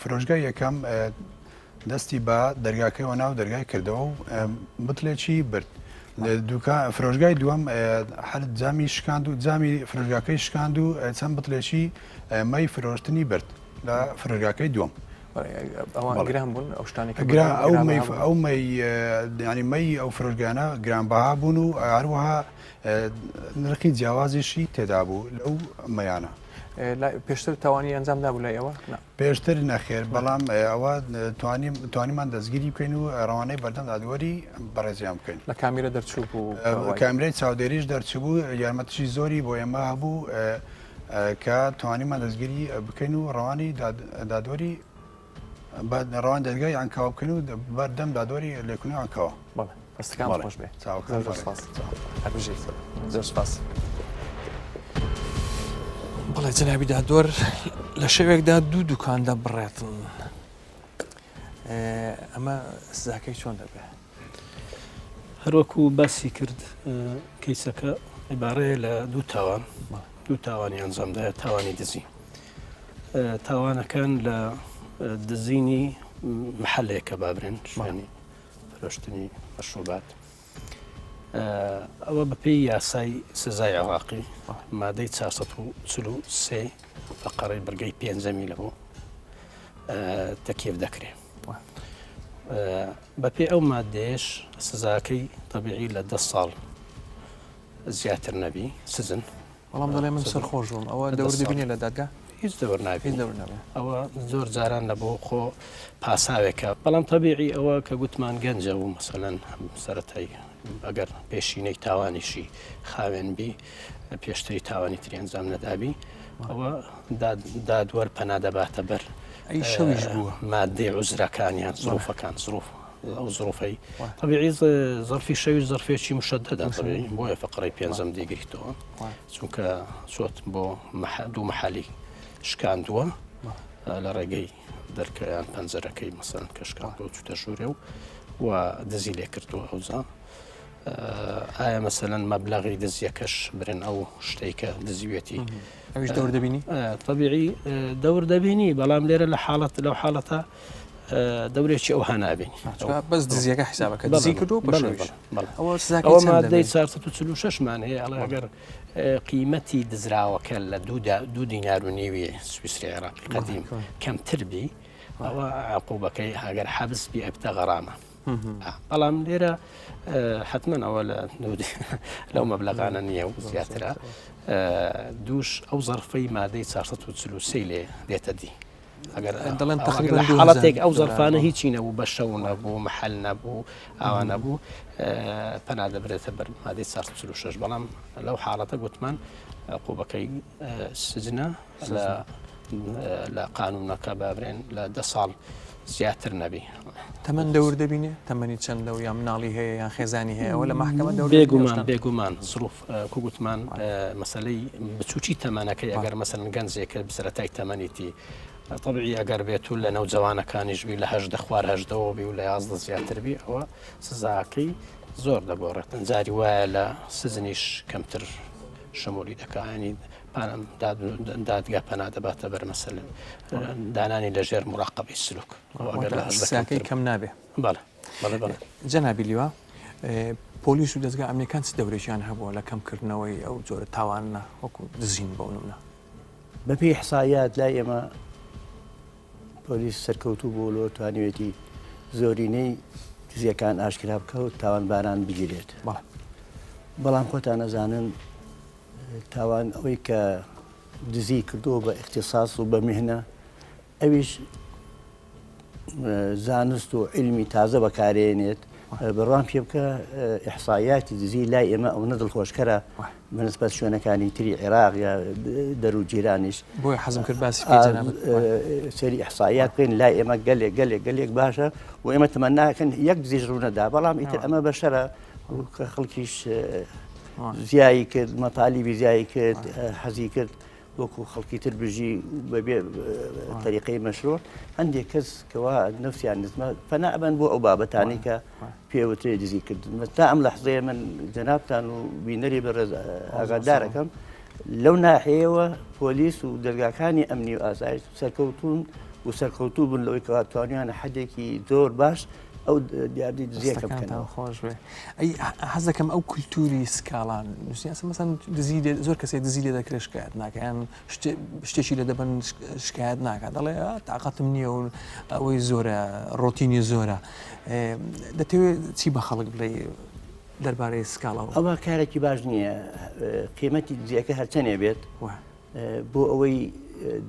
S9: فرۆشگای یەکەم دەستی بە دەرگاکەیەوە نا و دەرگای کردەوە و بتلێکی برد. فرۆشگای دووەم هەر جامی شکاند و جامی فرۆشگاکەی شکاند و چەند بتلێکی مەی فرۆشتنی برد لە فرۆشگاکەی دووەم.
S1: ئەوان گران بوون ئەو شتانەی کە
S9: گران ئەو مەی ئەو مەی یانی مەی ئەو فرۆشگانە گرانبەها بوون و هەروەها نرخی جیاوازیشی تێدا بوو لەو مەیانە.
S1: پێشتر تاوانی ئەنجام دابوو لای ئەوە؟ نا.
S9: پێشتر نەخێر، بەڵام ئەوە توانیمان دەستگیری بکەین و ڕەوانەی بەردەم دادوەری بەڕێزیان بکەین.
S1: لە کامیرە دەرچووبوو؟
S9: کامیرەی چاودێریش دەرچبوو، یارمەتیی زۆری بۆ ئێمە هەبوو کە توانیمان دەستگیری بکەین و ڕەوانی دادوەری ڕەوان دەرگای عەنکاوە بکەین و بەردەم دادوەری لێکۆڵینەوەی عەنکاوە.
S1: بەڵێ دەستەکانت خۆش بێ.
S9: چاوەکانت
S1: زۆر سپاس. هەر بژیت. زۆر سپاس. بەڵێ جەنابی دادوەر لە شەوێکدا دوو دوکان دەبڕێتن ئەمە سزاکەی چۆن دەبێ؟
S8: هەروەکو باسی کرد کەیسەکە عیبارەیە لە دوو تاوان دوو تاوانی ئەنجامدایە تاوانی دزی تاوانەکان لە دزینی محلێکە بابرێن شوێنی فرۆشتنی مەشروبات ئەوە بەپێی یاسای سزای عێراقی مادەی 443 فقەڕی بڕگەی پێنجەمی لە بۆ تەکیف دەکرێت بەپێی ئەو مادەیەش سزاکەی تەبیعی لە دە ساڵ زیاتر نەبی سزن.
S1: بەڵام دەڵێ من سەرخۆش بووم ئەوە دەور دەبینێ لە دادگا؟
S8: هیچ دەور نابینێ ئەوە زۆر جاران لە بۆ خۆ پاساوێکە بەڵام تەبیعی ئەوە کە گوتمان گەنجە و مەسەلەن سەرەتای ئەگەر پێشینەی تاوانیشی خاوێن بی پێشتری تاوانی تری ئەنجام نەدابی ئەوە دادوەر پەنا دەباتە بەر
S1: ئەی شەویش بووە
S8: مادەی عوزرەکان یان زروفەکان زروف ئەو زروفەی طبیعی زەرفی شەوی زەرفێکی مشەدەدە طبیعی بۆیە فقرەی پێنجەم دیگریتەوە چونکە چۆت بۆ دوو محلی شکاندووە لە ڕێگەی دەرکەیان پەنجەرەکەی مەسەن کە شکاندووە چوتە ژوورێ و و دزی لێ کردووە ئەوجا ئایا مەسەلەن مەبلەغی دزیەکەش برن ئەو شتەی کە دزیوێتی
S1: ئەویش دەور دەبینی
S8: طبیعی دەور دەبینی بەڵام لێرە لە حاڵەت لەو حاڵەتە دەورێکی ئەوها نابینی
S1: بەس دزیەکە حسابەکە دزی کردو
S8: ئەوە مادەی 446 مان هەیە ئەڵێ ئەگەر قیمەتی دزراوەکە لە دوو دینار و نیوی سویسری عێراقی قەدیم کەمتر بی ئەوە عقوبەکەی ئەگەر حەبس بی ئەبتە غەرامە بەڵام لێرە حتمما ئەوە لە لەو مەبلغانە نییە و زیاترە دووش ئەو زەرفەی مادەی 443 لێ دێتە دی ئەگەر
S1: دەڵێن تقریبا
S8: حاڵەتێک ئەو زەرفانە هیچی نەبوو بە شەو نەبوو محل نەبوو ئاوا نەبوو پەنا دەبرێتە بەر مادەی 446 بەڵام لەو حاڵەتە گوتمان قوبەکەی سجنە لە قانونەکە بابرێن لە دە ساڵ زیاتر نەبی.
S1: تەمەن دەور دەبینێ؟ تەمەنی چەندە و یان مناڵی هەیە یان خێزانی هەیە ئەوە لە مەحکەمە دەور دەبینێ
S8: بێگومان بێگومان زروف کو گوتمان مەسەلەی بچوکی تەمەنەکەی ئەگەر مەسەلەن گەنجێکە سەرەتای تەمەنیتی طبیعی ئەگەر بێت و لە نەوجەوانەکانیش بی لە هەژدە خوار هەژدەوە بی و لە 11 زیاتر بی ئەوە سزاکەی زۆر دەگۆڕێت جاری وایە لە سزنیش کەمتر شمولی دەکا ینی دادگا پەنا دەباتە بەر مەسەلەن دانانی لە ژێر مراقبەی سلوک
S1: سزاکەی کەم نابێ
S8: بەڵێ بەڵێ بەڵێ
S1: جەنابی لیوا پۆلیس و دەزگا ئەمنیەکان چ دەورێکیان هەبووە لە کەمکردنەوەی ئەو جۆرە تاوانە وەکو دزین بەو نمونە؟
S6: بەپێی ئیحسائیات لای ئێمە پۆلیس سەرکەوتوو بووە لەوە توانیوێتی زۆرینەی دزیەکان ئاشکرا بکە و تاوانباران بگیرێت بەڵام خۆتان ئەزانن تاوان ئەوەی کە دزی کردووە بە ئیختیساس و بە میهنە ئەویش زانست و عیلمی تازە بەکارێنێت. بڕوام پێ بکە ئیحسایاتی دزی لای ئێمە ئەوەنە دڵخۆشکەرە بەنسبەت شوێنەکانی تری عێراق یا دەر و جیرانیش.
S1: بۆیە حەزم کرد باسی بکەی جەنابت.
S6: سەیری ئیحسایات بکەین لای ئێمە گەلێک گەلێک گەلێک باشە و ئێمە تەمەناکەن یەک دزیش ڕوونەدا بەڵام ئیتر ئەمە بەشەرە کە خەڵکیش زیایی کرد مەتالیبی زیایی کرد حەزی کرد وەکو خەڵکی تر بژی بەبێ تەریقەی مەشروع هەندێک کەس کەوا نفسیان نزمە پەنا ئەبەن بۆ ئەو بابەتانی کە پێوترێ دزی کردن تا ئەم لەحزەیە من جەنابتان و بینەری بەڕێز ئاگادارەکەم لەو ناحەیەوە پۆلیس و دەرگاکانی ئەمنی و ئاسایش سەرکەوتون و سەرکەوتوو بن لەوەی کەوا توانیانە حەدێکی زۆر باش ئەو دیاردەی دزیەکە بکەنەوە.
S1: خۆش بێ ئەی حەز دەکەم ئەو کولتوری سکاڵان نووسین ئەسە مەسەن دزی لێ زۆر کەسێک دزی لێ دەکرێت شکایەت ناکە یان شتێکی لێ دەبەن شکایەت ناکات دەڵێ تاقەتم نییە و ئەوەی زۆرە ڕۆتینی زۆرە دەتەوێت چی بە خەڵک بڵێ دەربارەی سکاڵەوە؟
S6: ئەوە کارێکی باش نییە قیمەتی دزیەکە هەرچەنێ بێت بۆ ئەوەی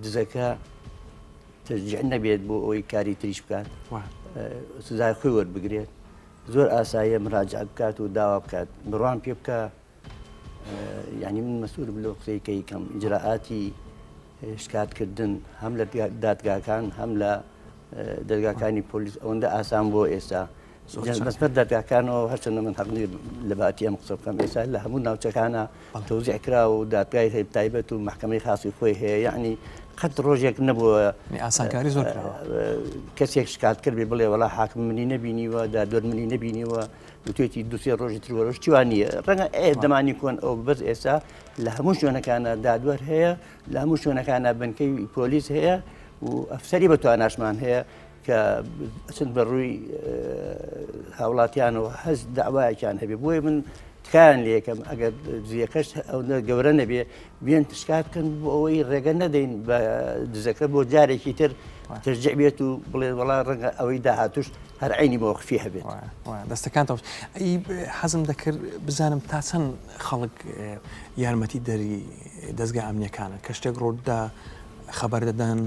S6: دزەکە تەشجیع نەبێت بۆ ئەوەی کاری تریش بکات سزای خۆی وەربگرێت زۆر ئاساییە مراجعە بکات و داوا بکات بڕوام پێ بکە یعنی من مەسئولم لەو قسەی کە یکەم ئیجرائاتی شکاتکردن هەم لە دادگاکان هەم لە دەرگاکانی پۆلیس ئەوەندە ئاسان بۆ ئێستا بەسبەت دەرگاکانەوە هەرچەندە من حەق نییە لە باتی ئەم قسە بکەم ئێستا لە هەموو ناوچەکانە تەوزیع کرا و دادگای هەیە تایبەت و مەحکەمەی خاصی خۆی هەیە یعنی قەت ڕۆژێک نەبووە
S1: ئاسانکاری زۆر کراوە
S6: کەسێک شکات کرد بێ بڵێ وەڵا حاکم منی نەبینیوە دادوەر منی نەبینیوە وتێتی دوسێ ڕۆژی تر وەرۆژ چیوان نییە ڕەنگە ئێ دەمانی کۆن ئەو بەس ئێستا لە هەموو شوێنەکانە دادوەر هەیە لە هەموو شوێنەکانە بنکەی پۆلیس هەیە و ئەفسەری بە تواناشمان هەیە کە ئەچن بە ڕووی هاوڵاتیانەوە هەست داوایەکیان هەبێ بۆیە من تکایان لەکەم ئەگەر دزیەکەش ئەو گەورە نەبێ بێن تشکات بکەن بۆ ئەوەی ڕێگە نەدەین بە دزەکە بۆ جارێکی تر ترجع بێت و بڵێ وڵا ڕەنگە ئەوەی داهاتوش هەر عینی مۆخفی هەبێت
S1: دەستەکان ئەی حەزم دەکرد بزانم تا چەند خەڵک یارمەتی دەری دەستگا ئەمنیەکانە کە شتێک ڕوودا خەبەر دەدەن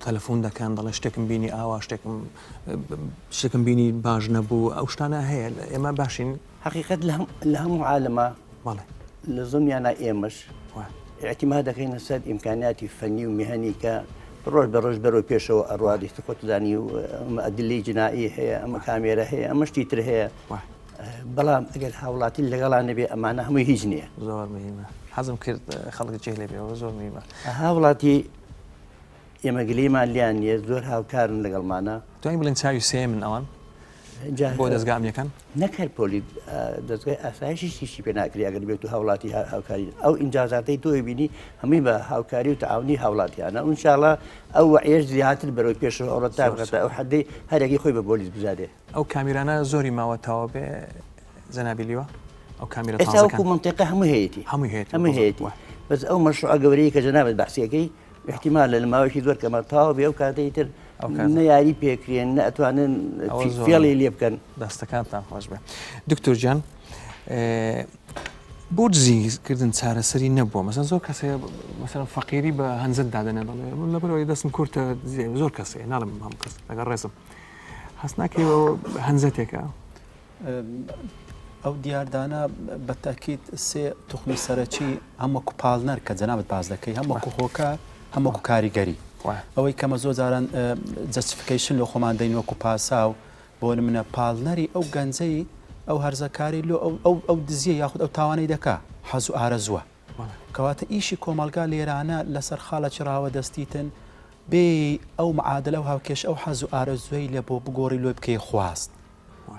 S1: تەلەفۆن دەکەن دەڵێن شتێکم بینی ئاوا شتێکم شتێکم بینی باش نەبوو ئەو شتانە هەیە ئێمە باشین
S6: حقیقت لە هەموو عالەمە
S1: بەڵێ
S6: لە زمنیانە ئێمەش اعتماد دەکەینە سەر ئیمکانیاتی فەنی و میهنی کە ڕۆژ بە ڕۆژ بەرەو پێشەوە ئەڕوا دیتە خۆتزانی و ئەمە ئەدلەی جنایی هەیە ئەمە کامێرە هەیە ئەمە شتی تر هەیە بەڵام ئەگەر هاوڵاتی لەگەڵا نەبێ ئەمانە هەمووی هیچ نییە.
S1: زۆر مهمە حەزم کرد خەڵک جێ لێ بێەوە زۆر مهمە.
S6: هاوڵاتی ئێمە گلەیمان لیان نییە زۆر هاوکارن لەگەڵمانە.
S1: توانین بڵێن چاوی سێیەمن ئەوان بۆ دەزگا ئەمنیەکان؟
S6: نەک هەر پۆلیس دەزگای ئاسایشیش هیچی پێ ناکرێ ئەگەر بێت و هاوڵاتی هاوکاری ئەو ئینجازاتەی تۆ بینی هەمووی بە هاوکاری و تەعاونی هاوڵاتیانە و ئینشاڵا ئەو وەعیەش زیاتر بەرەو پێشەوە ئەوڕۆ تا بگاتە ئەو حەدەی هەرێکی خۆی بە پۆلیس بزانێ.
S1: ئەو کامیرانە زۆری ماوە تەواو بێ جەنابی لیوا ئەو کامیرە
S6: ئێستا وەکو
S1: تازەکان
S6: مەنتیقە هەموو هەیەتی
S1: هەمووی هەیەتی
S6: هەمووی
S1: بەڵێ
S6: هەیەتی
S1: وە.
S6: بەس ئەو مەشروعە گەورەیە کە جەنابت بەحسیەکەی احتیمالە لە ماوەیەکی زۆر کەمە تەواو بێ ئەو کاتەی تر
S1: ئەو کاتە
S6: نە یاری پێکرێن نە ئەتوانن
S1: ئەوە زۆر
S6: فێڵی لێ بکەن
S1: دەستەکانتان خۆش بێ دکتۆر گیان بۆ دزیکردن چارەسەری نەبووە مەسەن زۆر کەس هەیە مەسەن فەقیری بە هەنزەت دادەنێ دەڵێ من لەبەرەوەی دەستم کورتە دزی زۆر کەس هەیە ناڵێم هەموو کەس لەگەڵ ڕێزم هەست ناکەی هەنزەتێکە؟
S7: ئەو دیاردانە بە تاکیت سێ توخمی سەرەکی هەم وەکو پاڵنەر کە جەنابت باس دەکەی هەم وەکو هۆکار هەم وەکو کاریگەری ئەوەی کەمە زۆر جاران justification لۆ خۆمان دەین وەکو پاساو بۆ نمونە پاڵنەری ئەو گەنجەی ئەو هەرزەکاری لۆ ئەو ئەو دزیە یاخود ئەو تاوانەی دەکا حەز و ئارەزووە کەواتە ئیشی کۆمەڵگا لێرانە لەسەر خاڵەکی ڕاوەدەستیتن بێی ئەو معادلە و هاوکێشە ئەو حەز و ئارەزووەی لە بۆ بگۆڕی لۆی بکەی خواست.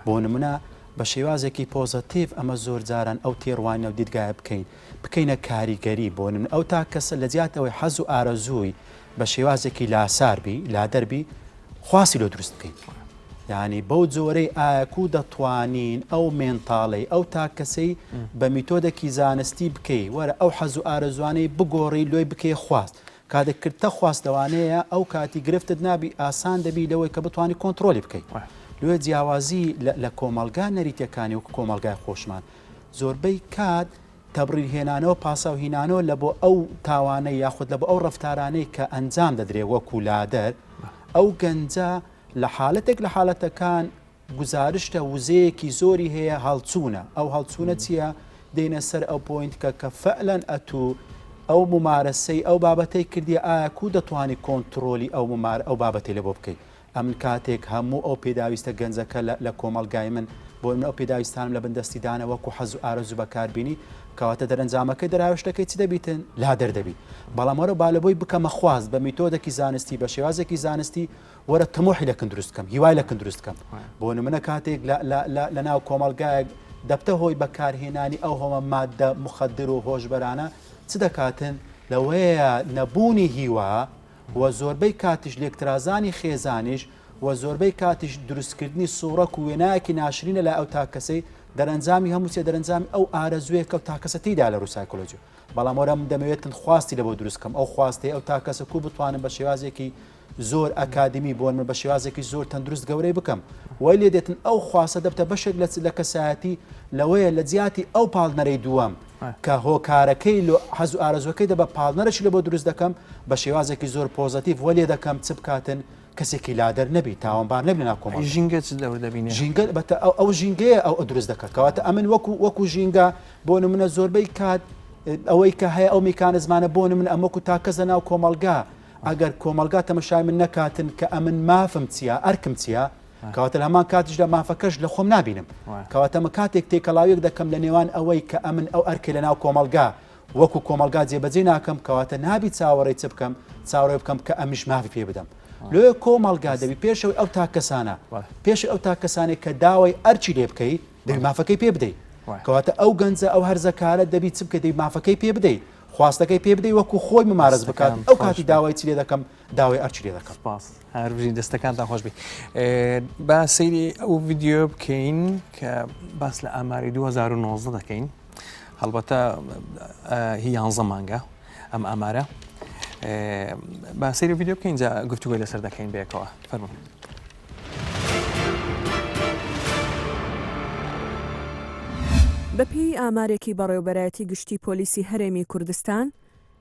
S7: بۆ نمونە بە شێوازێکی پۆزەتیڤ ئەمە زۆر جاران ئەو تێڕوانینە و دیدگایە بکەین بکەینە کاریگەری بۆ نمونە ئەو تاک کەسە لە جیات ئەوەی حەز و ئارەزووی بە شێوازێکی لاسار بی لادەر بی خواستی لۆ دروست بکەین. یانی بەو جۆرەی ئایەکو دەتوانین ئەو مێنتاڵەی ئەو تاک کەسەی بە میتۆدەکی زانستی بکەی وەرە ئەو حەز و ئارەزوانەی بگۆڕی لۆی بکەی خواست کاتێک کردتە خواست لەوانەیە ئەو کاتی گرفتت نابی ئاسان دەبی لەوەی کە بتوانی کۆنتڕۆلی بکەی لۆیە جیاوازی لە کۆمەڵگا نەریتەکانی وەکو کۆمەڵگای خۆشمان زۆربەی کات تەبریر هێنانەوە پاساو هینانەوە لە بۆ ئەو تاوانەی یاخود لە بۆ ئەو ڕەفتارانەی کە ئەنجام دەدرێ وەکو لادەر ئەو گەنجە لە حالەتێک لە حالەتەکان. گوزارشتە وزەیەکی زۆری هەیە هەڵچوونە ئەو هەڵچوونە چییە؟ دێینە سەر ئەو point کە کە فعلەن ئەتوو ئەو مومارەسەی ئەو بابەتەی کردیە ئایا کوو دەتوانی کۆنتڕۆلی ئەو مومار ئەو بابەتەی لە بۆ بکەی ئەمن کاتێک هەموو ئەو پێداویستە گەنجەکە لە لە کۆمەڵگای من بۆ من ئەو پێداویستانم لە بن دەستی دانە وەکو حەز و ئارەزوو بەکار بینی کەواتە دەرەنجامەکەی دەرهاوێشتەکەی چ دەبیتن لادەر دەبی بەڵام وەرە با لە بۆی بکەمە خواست بە میتۆدەکی زانستی بە شێوازێکی زانستی وەرە تموحی لە کن دروست کەم هیوای لە کن دروست کەم بۆ نمونە کاتێک لە لە لە لە ناو کۆمەڵگایەک دەبتە هۆی بەکارهێنانی ئەو هەمە ماددە مخدر و هۆشبەرانە چ دەکاتن لەوەیە نەبوونی هیوا و زۆربەی کاتیش لێکترازانی خێزانیش و زۆربەی کاتیش دروستکردنی سوڕەک و وێنایەکی ناشرینە لای ئەو تاکەسەی دەرەنجامی هەموو چیە دەرەنجامی ئەو ئارەزوویە کە ئەو تاکەسە تێیدا لە ڕووی سایکۆلۆجی بەڵام وەرە من دەمەوێتن خواستی لە بۆ دروست کەم ئەو خواستەی ئەو تاکەسە کو بتوانم بە شێوازێکی زۆر ئەکادیمی بۆن من بە شێوازێکی زۆر تەندروست گەورەی بکەم وای لێ دێتن ئەو خواستە دەبتە بەشێک لە لە کەسایەتی لەوەیە لە جیاتی ئەو پاڵنەرەی دووەم کە هۆکارەکەی لۆ حەز و ئارەزوەکەی دە بە پاڵنەرەکی لە بۆ دروست دەکەم بە شێوازێکی زۆر پۆزەتیڤ وە لێ دەکەم چ بکاتن کەسێکی لادەر نەبی تاوانبار نەبی لەناو کۆمەڵگا.
S1: ژینگە چ دەور دەبینێ؟
S7: ژینگە بەتە ئەو ئەو ژینگەیە ئەو دروست دەکات کەواتە ئەمن وەکو وەکو ژینگە بۆ نمونە زۆربەی کات ئەوەی کە هەیە ئەو میکانزمانە بۆ نمونە ئەم وەکو تاکەس لە ناو کۆمەڵگا ئەگەر کۆمەڵگا تەمەشای من نەکاتن کە ئەمن مافم چییە ئەرکم چییە کەواتە لە هەمان کاتیشدا مافەکەش لە خۆم نابینم کەواتە من کاتێک تێکەڵاویەک دەکەم لە نێوان ئەوەی کە ئەمن ئەو ئەرکەی لە ناو کۆمەڵگا وەکو کۆمەڵگا جێبەجێ ناکەم کەواتە نابی چاوەڕێی چ بکەم چاوەڕێ بکەم کە ئەمیش مافی پێ بدەم لۆیە کۆمەڵگا دەبی پێشەوەی ئەو تاکەسانە پێش ئەو تاکەسانێک کە داوای ئەرچی لێ بکەی دەبی مافەکەی پێ بدەیت کەواتە ئەو گەنجە ئەو هەرزەکارە دەبی چ بکەی دەبی مافەکەی پێ بدەیت خواستەکەی پێ بدەی وەکو خۆی ممارەس بکات ئەو کاتی داوای چی لێ دەکەم داوای ئەرچی لێ دەکەم.
S1: سپاس هەر بژین دەستەکانتان خۆش بی با سەیری ئەو ڤیددیو بکەین کە باس لە ئاماری 2019 دەکەین هەڵبەتە هی یانزە مانگە ئەم ئامارە با سەیری ڤیددیو بکەین جا گفتوگۆی لەسەر دەکەین بەیەکەوە فەرموو.
S10: بەپێی ئامارێکی بەڕێوەبەرایەتی گشتی پۆلیسی هەرێمی کوردستان،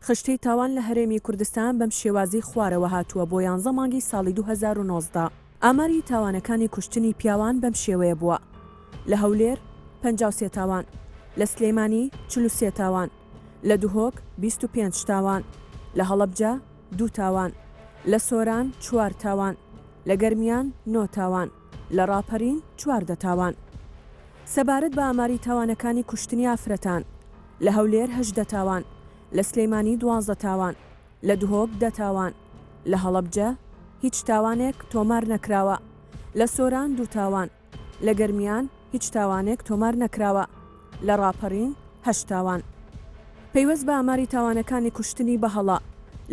S10: خشتەی تاوان لە هەرێمی کوردستان بەم شێوازەی خوارەوە هاتووە بۆ یانزە مانگی ساڵی 2019. ئاماری تاوانەکانی کوشتنی پیاوان بەم شێوەیە بووە، لە هەولێر، 53 تاوان، لە سلێمانی، 43 تاوان، لە دهۆک، 25 تاوان، لە هەڵەبجە، دوو تاوان، لە سۆران، چوار تاوان، لە گەرمیان، نۆ تاوان، لە ڕاپەرین، 14 تاوان. سەبارەت بە ئاماری تاوانەکانی کوشتنی ئافرەتان، لە هەولێر 18 تاوان، لە سلێمانی 12 تاوان، لە دهۆک دە تاوان، لە هەڵەبجە هیچ تاوانێک تۆمار نەکراوە، لە سۆران دوو تاوان، لە گەرمیان هیچ تاوانێک تۆمار نەکراوە، لە ڕاپەرین هەشت تاوان. پەیوەست بە ئاماری تاوانەکانی کوشتنی بە هەڵە،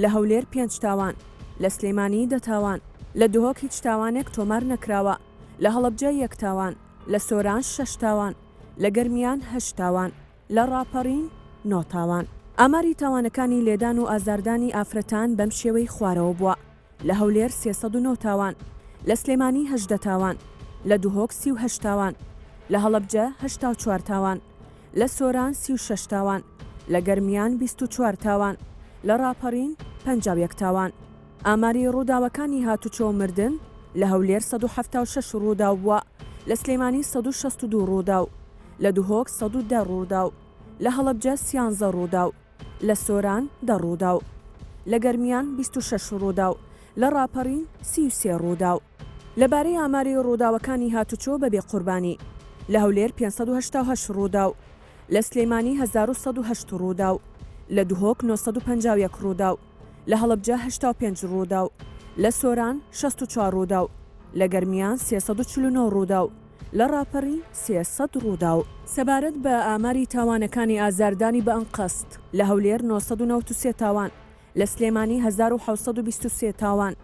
S10: لە هەولێر پێنج تاوان، لە سلێمانی دە تاوان، لە دهۆک هیچ تاوانێک تۆمار نەکراوە، لە هەڵەبجە یەک تاوان، لە سۆران شەش تاوان، لە گەرمیان هەشت تاوان، لە ڕاپەڕین نۆ تاوان. ئاماری تاوانەکانی لێدان و ئازاردانی ئافرەتان بەم شێوەی خوارەوە بووە، لە هەولێر 309 تاوان، لە سلێمانی 18 تاوان، لە دهۆک 38 تاوان، لە هەڵەبجە 84 تاوان، لە سۆران 36 تاوان، لە گەرمیان 24 تاوان، لە ڕاپەڕین 51 تاوان. ئاماری ڕووداوەکانی هاتوچۆ و مردن لە هەولێر 176 ڕووداو بووە، لە سلێمانی 162 ڕووداو، لە دهۆک 110 ڕووداو، لە هەڵەبجە سیانزە ڕووداو، لە سۆران دە ڕووداو، لە گەرمیان 26 ڕووداو، لە ڕاپەڕین 33 ڕووداو. لەبارەی ئاماری ڕووداوەکانی هاتوچۆ بەبێ قوربانی، لە هەولێر 588 ڕووداو، لە سلێمانی 1108 ڕووداو، لە دهۆک 951 ڕووداو، لە هەڵەبجە 85 ڕووداو، لە سۆران 64 ڕووداو، لە گەرمیان 349 ڕووداو، لە ڕاپەڕین 300 ڕووداو. سەبارەت بە ئاماری تاوانەکانی ئازاردانی بە ئەنقەست، لە هەولێر 993 تاوان، لە سلێمانی 1723 تاوان،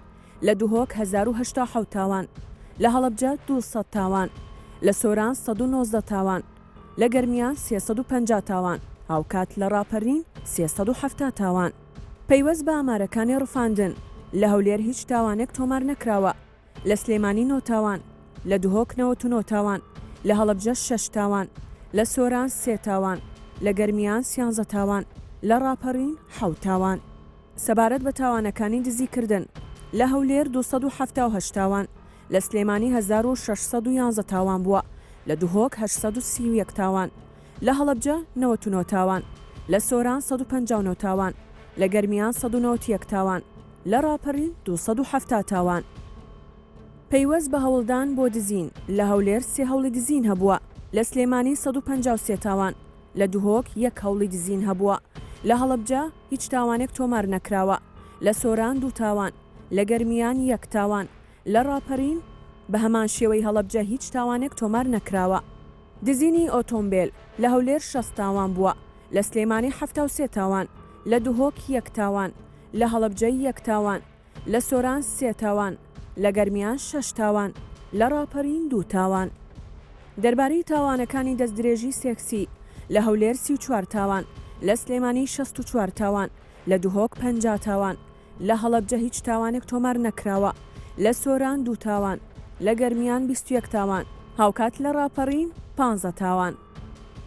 S10: لە دهۆک 1087 تاوان، لە هەڵەبجە 200 تاوان، لە سۆران 119 تاوان، لە گەرمیان 350 تاوان، هاوکات لە ڕاپەرین 370 تاوان. پەیوەست بە ئامارەکانی ڕفاندن، لە هەولێر هیچ تاوانێک تۆمار نەکراوە، لە سلێمانی نۆ تاوان، لە دهۆک 99 تاوان، لە هەڵەبجە شەش تاوان، لە سۆران سێ تاوان، لە گەرمیان سیانزە تاوان، لە ڕاپەڕین حەوت تاوان. سەبارەت بە تاوانەکانی دزیکردن، لە هەولێر 278 تاوان، لە سلێمانی 1611 تاوان بووە، لە دهۆک 831 تاوان، لە هەڵەبجە 99 تاوان، لە سۆران 159 تاوان، لە گەرمیان 191 تاوان، لە ڕاپەڕین 270 تاوان. پەیوەست بە هەوڵدان بۆ دزین، لە هەولێر سێ هەوڵی دزین هەبووە، لە سلێمانی 153 تاوان، لە دهۆک یەک هەوڵی دزین هەبووە، لە هەڵەبجە هیچ تاوانێک تۆمار نەکراوە، لە سۆران دوو تاوان، لە گەرمیان یەک تاوان، لە ڕاپەرین بە هەمان شێوەی هەڵەبجە هیچ تاوانێک تۆمار نەکراوە. دزینی ئۆتۆمبێل، لە هەولێر 60 تاوان بووە، لە سلێمانی 73 تاوان، لە دهۆک یەک تاوان، لە هەڵەبجە یەک تاوان، لە سۆران سێ تاوان، لە گەرمیان شەش تاوان، لە ڕاپەرین دوو تاوان. دەربارەی تاوانەکانی دەستدرێژی سێکسی، لە هەولێر 34 تاوان، لە سلێمانی 64 تاوان، لە دهۆک 50 تاوان، لە هەڵەبجە هیچ تاوانێک تۆمار نەکراوە، لە سۆران دوو تاوان، لە گەرمیان 21 تاوان، هاوکات لە ڕاپەڕین پانزە تاوان.